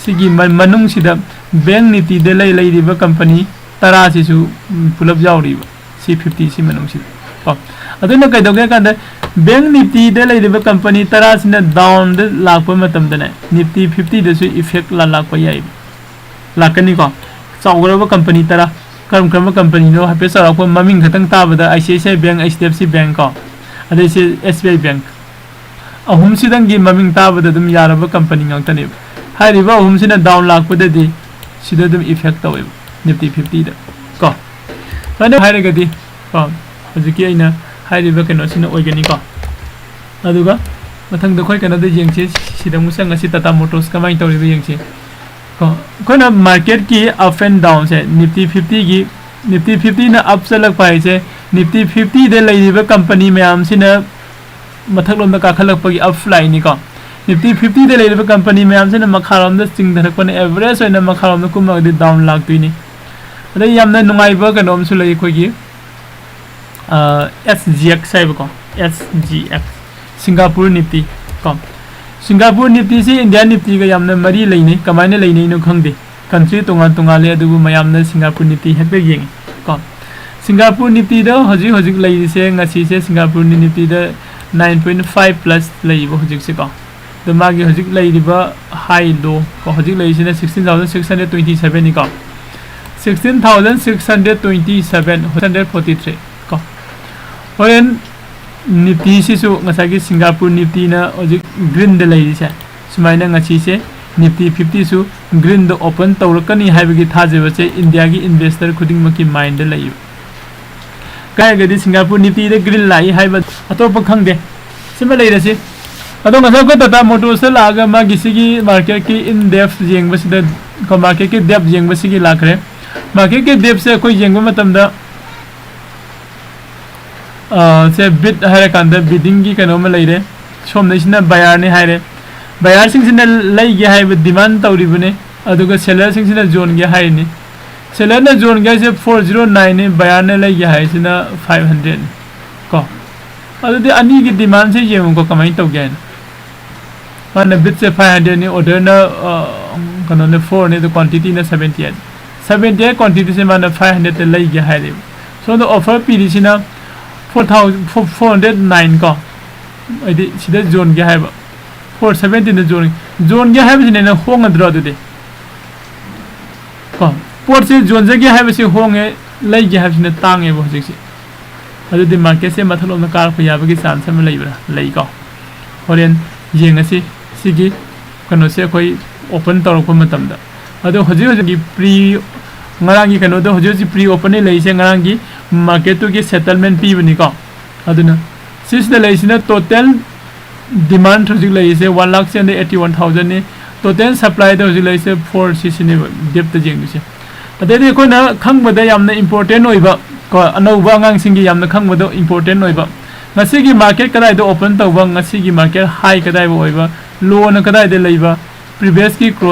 ꯁꯤꯒꯤ ꯃ-, ꯃꯅꯨꯡꯁꯤꯗ ꯕꯦꯡ ꯅꯤꯐꯇꯤꯗ ꯂꯩ-, ꯂꯩꯔꯤꯕ ꯀꯝꯄꯅꯤ ꯇꯔꯥꯁꯤꯁꯨ, ꯎꯝ, ꯄꯨꯂꯞ ꯌꯥꯎꯔꯤꯕ, ꯁꯤ ꯐꯤꯐꯇꯤ ꯁꯤ ꯃꯅꯨꯡꯁꯤꯗ ꯀꯣ꯫ ꯑꯗꯨꯅ ꯀꯩꯗꯧꯒꯦ ꯍꯥꯏ ꯀꯥꯟꯗ, ꯕꯦꯡ ꯅꯤꯐꯇꯤꯗ ꯂꯩꯔꯤꯕ ꯀꯝꯄꯅꯤ ꯇꯔꯥꯁꯤꯅ ꯗꯥꯎꯟꯗ ꯂꯥꯛꯄ ꯃꯇꯝꯗꯅꯦ, ꯅꯤꯐꯇꯤ ꯐꯤꯐꯇꯤꯗꯁꯨ ꯏꯐꯦꯛ ꯂꯥꯛꯄ ꯌꯥꯏꯕ, ꯂꯥꯛꯀꯅꯤꯀꯣ꯫ ꯆꯥꯎꯈ꯭ꯔꯕ ꯀꯝꯄꯅꯤ ꯇꯔꯥ, ꯀꯔꯝ ꯀꯔꯝꯕ ꯀꯝꯄꯅꯤꯅꯣ ꯍꯥꯏꯐꯦꯠ ꯆꯥꯎꯔꯥꯛꯄ ꯃꯃꯤꯡ ꯈꯛꯇꯪ ꯇꯥꯕꯗ, I C I C I bank, H D F C bank ꯀꯣ, ꯑꯗꯩ C S B I bank, ꯑꯍꯨꯝꯁꯤꯗꯪꯒꯤ ꯃꯃꯤꯡ ꯇꯥꯕꯗ ꯑꯗꯨꯝ ꯌꯥꯔꯕ ꯀꯝꯄꯅꯤ ꯉꯥꯛꯇꯅꯦꯕ꯫ ꯍꯥꯏꯔꯤꯕ ꯑꯍꯨꯝꯁꯤꯅ ꯗꯥꯎꯟ ꯂꯥꯛꯄꯗꯗꯤ ꯁꯤꯗ ꯑꯗꯨꯝ ꯏꯐꯦꯛ ꯇꯧꯋꯦꯕ, ꯅꯤꯐꯇꯤ ꯐꯤꯐꯇꯤꯗ ꯀꯣ꯫ ꯁꯨꯃꯥꯏꯅ ꯍꯥꯏꯔꯒꯗꯤ ꯀꯣ, ꯍꯧꯖꯤꯛꯀꯤ ꯑꯩꯅ ꯍꯥꯏꯔꯤꯕ ꯀꯩꯅꯣꯁꯤꯅ ꯑꯣꯏꯒꯅꯤꯀꯣ꯫ ꯑꯗꯨꯒ ꯃꯊꯪꯗ ꯑꯩꯈꯣꯏ ꯀꯩꯅꯣꯗ ꯌꯦꯡꯁꯤ, ꯁꯤꯗ ꯑꯃꯨꯛ ꯆꯪꯉꯁꯤ, ꯇꯥꯇꯥ ꯃꯣꯇꯣꯔꯁ ꯀꯃꯥꯏꯅ ꯇꯧꯔꯤꯕ ꯌꯦꯡꯁꯤ ꯀꯣ꯫ ꯑꯩꯈꯣꯏꯅ ꯃꯥꯔꯀꯦꯠꯀꯤ up and ꯗꯥꯎꯟꯁꯦ, Nifty ꯐꯤꯐꯇꯤꯒꯤ, Nifty ꯐꯤꯐꯇꯤꯅ up ꯆꯠꯂꯛꯄ ꯍꯥꯏꯁꯦ, ꯅꯤꯐꯇꯤ ꯐꯤꯐꯇꯤꯗ ꯂꯩꯔꯤꯕ ꯀꯝꯄꯅꯤ ꯃꯌꯥꯝꯁꯤꯅ ꯃꯊꯛꯂꯣꯝꯗ ꯀꯥꯈꯠꯂꯛꯄꯒꯤ ꯑꯞ ꯂꯥꯏꯟꯅꯤꯀꯣ꯫ ꯅꯤꯐꯇꯤ ꯐꯤꯐꯇꯤꯗ ꯂꯩꯔꯤꯕ ꯀꯝꯄꯅꯤ ꯃꯌꯥꯝꯁꯤꯅ ꯃꯈꯥꯔꯣꯝꯗ ꯆꯤꯡꯊꯔꯛꯄꯅ, ꯑꯦꯚꯔꯦꯖ ꯑꯣꯏꯅ ꯃꯈꯥꯔꯣꯝꯗ ꯀꯨꯝꯃꯒꯗꯤ ꯗꯥꯎꯟ ꯂꯥꯛꯇꯣꯏꯅꯤ꯫ ꯑꯗꯩ ꯌꯥꯝꯅ ꯅꯨꯡꯉꯥꯏꯕ ꯀꯩꯅꯣ ꯑꯃꯁꯨ ꯂꯩ ꯑꯩꯈꯣꯏꯒꯤ, ꯑ, ꯑꯦꯁ ꯖꯤ ꯑꯦꯛꯁ ꯍꯥꯏꯕꯀꯣ, ꯑꯦꯁ ꯖꯤ ꯑꯦꯛꯁ, ꯁꯤꯡꯒꯥꯄꯨꯔ ꯅꯤꯐꯇꯤ ꯀꯣ꯫ ꯁꯤꯡꯒꯥꯄꯨꯔ ꯅꯤꯐꯇꯤꯁꯤ ꯏꯟꯗꯤꯌꯥ ꯅꯤꯐꯇꯤꯒ ꯌꯥꯝꯅ ꯃꯔꯤ ꯂꯩꯅꯩ꯫ ꯀꯃꯥꯏꯅ ꯂꯩꯅꯩꯅꯣ ꯈꯪꯗꯦ, ꯀꯟꯇ꯭ꯔꯤ ꯇꯣꯉꯥꯟ ꯇꯣꯉꯥꯜꯂꯦ, ꯑꯗꯨꯕꯨ ꯃꯌꯥꯝꯅ ꯁꯤꯡꯒꯥꯄꯨꯔ ꯅꯤꯐꯇꯤ ꯍꯦꯛꯇ ꯌꯦꯡꯉꯤ ꯀꯣ꯫ ꯁꯤꯡꯒꯥꯄꯨꯔ ꯅꯤꯐꯇꯤꯗ ꯍꯧꯖꯤꯛ ꯍꯧꯖꯤꯛ ꯂꯩꯔꯤꯁꯦ, ꯉꯁꯤꯁꯦ ꯁꯤꯡꯒꯥꯄꯨꯔ ꯅꯤꯐꯇꯤꯗ ꯅꯥꯏꯟ ꯄꯣꯏꯟ ꯐꯥꯏꯚ ꯄ꯭ꯂꯁ ꯂꯩꯌꯦꯕ ꯍꯧꯖꯤꯛꯁꯦꯀꯣ꯫ ꯑꯗꯣ ꯃꯥꯒꯤ ꯍꯧꯖꯤꯛ ꯂꯩꯔꯤꯕ ꯍꯥꯏ ꯂꯣ ꯀꯣ, ꯍꯧꯖꯤꯛ ꯂꯩꯔꯤꯁꯤꯅ sixteen thousand six hundred twenty seven ꯅꯤꯀꯣ꯫ Sixteen thousand six hundred twenty seven, hundred forty three ꯀꯣ꯫ ꯍꯣꯔꯦꯟ Niftyꯁꯤꯁꯨ ꯉꯁꯥꯏꯒꯤ Singapore Niftyꯅ ꯍꯧꯖꯤꯛ greenꯗ ꯂꯩꯔꯤꯁꯦ, ꯁꯨꯃꯥꯏꯅ ꯉꯁꯤꯁꯦ Nifty fiftyꯁꯨ greenꯗ open ꯇꯧꯔꯛꯀꯅꯤ ꯍꯥꯏꯕꯒꯤ ꯊꯥꯖꯕꯁꯦ Indiaꯒꯤ investor ꯈꯨꯗꯤꯡꯃꯛꯀꯤ mindꯗ ꯂꯩꯕ꯫ ꯀꯥꯏꯔꯒꯗꯤ Singapore Niftyꯗ green ꯂꯥꯛꯏ ꯍꯥꯏꯕ ꯑꯇꯣꯞꯄ ꯈꯪꯗꯦ꯫ ꯁꯤꯃ ꯂꯩꯔꯁꯤ꯫ ꯑꯗꯣ ꯉꯁꯥꯏ ꯑꯩꯈꯣꯏ Tata Motorsꯇ ꯂꯥꯛꯑꯒ ꯃꯥꯒꯤ ꯁꯤꯒꯤ marketꯀꯤ in depth ꯌꯦꯡꯕꯁꯤꯗ, ꯀꯣ, marketꯀꯤ depth ꯌꯦꯡꯕꯁꯤꯒꯤ ꯂꯥꯛꯈ꯭ꯔꯦ꯫ Marketꯀꯤ depthꯁꯦ ꯑꯩꯈꯣꯏ ꯌꯦꯡꯕ ꯃꯇꯝꯗ, ꯑ, ꯁꯦ bid ꯍꯥꯏꯔꯀꯥꯟꯗ biddingꯒꯤ ꯀꯩꯅꯣ ꯑꯃ ꯂꯩꯔꯦ꯫ ꯁꯣꯝꯗꯩꯁꯤꯅ buyerꯅꯤ ꯍꯥꯏꯔꯦ꯫ Buyerꯁꯤꯡꯁꯤꯅ ꯂꯩꯒꯦ ꯍꯥꯏꯕ demand ꯇꯧꯔꯤꯕꯅꯤ, ꯑꯗꯨꯒ sellerꯁꯤꯡꯁꯤꯅ ꯌꯣꯟꯒꯦ ꯍꯥꯏꯔꯤꯅꯤ꯫ Sellerꯅ ꯌꯣꯟꯒꯦ ꯍꯥꯏꯁꯦ four zero nineꯅꯤ, buyerꯅ ꯂꯩꯒꯦ ꯍꯥꯏꯁꯤꯅ five hundredꯅꯤ꯫ ꯀꯣ, ꯑꯗꯨꯗꯤ ꯑꯅꯤꯒꯤ demandꯁꯦ ꯌꯦꯡꯉꯨꯀꯣ, ꯀꯃꯥꯏꯅ ꯇꯧꯒꯦ ꯍꯥꯏꯅ꯫ ꯃꯥꯅ bidꯁꯦ five hundredꯅꯤ, orderꯅ, ꯑ, ꯀꯩꯅꯣꯅꯦ, fourꯅꯤ, ꯑꯗꯨ quantityꯅ seventy eight꯫ Seventy eight quantityꯁꯦ ꯃꯥꯅ five hundredꯇ ꯂꯩꯒꯦ ꯍꯥꯏꯔꯦꯕ꯫ ꯁꯣꯝꯗ offer ꯄꯤꯔꯤꯁꯤꯅ four thousand, four hundred nine ꯀꯣ, ꯍꯥꯏꯗꯤ ꯁꯤꯗ ꯌꯣꯟꯒꯦ ꯍꯥꯏꯕ, four seventyꯗ ꯌꯣꯟꯒꯦ, ꯌꯣꯟꯒꯦ ꯍꯥꯏꯕꯁꯤꯅ ꯍꯦꯟꯅ ꯍꯣꯡꯒꯗ꯭ꯔꯣ ꯑꯗꯨꯗꯤ? ꯀꯣ, ꯄꯣꯠꯁꯦ ꯌꯣꯟꯖꯒꯦ ꯍꯥꯏꯕꯁꯤ ꯍꯣꯡꯉꯦ, ꯂꯩꯒꯦ ꯍꯥꯏꯕꯁꯤꯅ ꯇꯥꯡꯉꯦꯕ ꯍꯧꯖꯤꯛꯁꯦ꯫ ꯑꯗꯨꯗꯤ marketꯁꯦ ꯃꯊꯛꯂꯣꯝꯗ ꯀꯥꯔꯛꯄ ꯌꯥꯕꯒꯤ chance ꯑꯃ ꯂꯩꯕ꯭ꯔꯥ? ꯂꯩꯀꯣ꯫ ꯍꯣꯔꯦꯟ ꯌꯦꯡꯉꯁꯤ꯫ ꯁꯤꯒꯤ ꯀꯩꯅꯣꯁꯦ ꯑꯩꯈꯣꯏ open ꯇꯧꯔꯛꯄ ꯃꯇꯝꯗ꯫ ꯑꯗꯣ ꯍꯧꯖꯤꯛ ꯍꯧꯖꯤꯛꯀꯤ pre, ꯉꯔꯥꯡꯒꯤ ꯀꯩꯅꯣꯗꯣ ꯍꯧꯖꯤꯛ ꯍꯧꯖꯤꯛ pre openingꯗ ꯂꯩꯔꯤꯁꯦ ꯉꯔꯥꯡꯒꯤ marketꯇꯨꯒꯤ settlement ꯄꯤꯕꯅꯤꯀꯣ꯫ ꯑꯗꯨꯅ ꯁꯤꯁꯤꯗ ꯂꯩꯔꯤꯁꯤꯅ total demand ꯍꯧꯖꯤꯛ ꯂꯩꯔꯤꯁꯦ one lakh seventy eighty one thousandꯅꯤ꯫ Total supplyꯗ ꯍꯧꯖꯤꯛ ꯂꯩꯔꯤꯁꯦ four ꯁꯤꯁꯤꯅꯦꯕ depthꯇ ꯌꯦꯡꯗꯣꯏꯁꯦ꯫ ꯑꯗꯩꯗꯤ ꯑꯩꯈꯣꯏꯅ ꯈꯪꯕꯗ ꯌꯥꯝꯅ important ꯑꯣꯏꯕ, ꯀꯣ, ꯑꯅꯧꯕ ꯑꯉꯥꯡꯁꯤꯡꯒꯤ ꯌꯥꯝꯅ ꯈꯪꯕꯗ important ꯑꯣꯏꯕ, ꯉꯁꯤꯒꯤ market ꯀꯗꯥꯏꯗ open ꯇꯧꯕ, ꯉꯁꯤꯒꯤ market high ꯀꯗꯥꯏꯕꯨ ꯑꯣꯏꯕ, lowꯅ ꯀꯗꯥꯏꯗ ꯂꯩꯕ, previousꯀꯤ close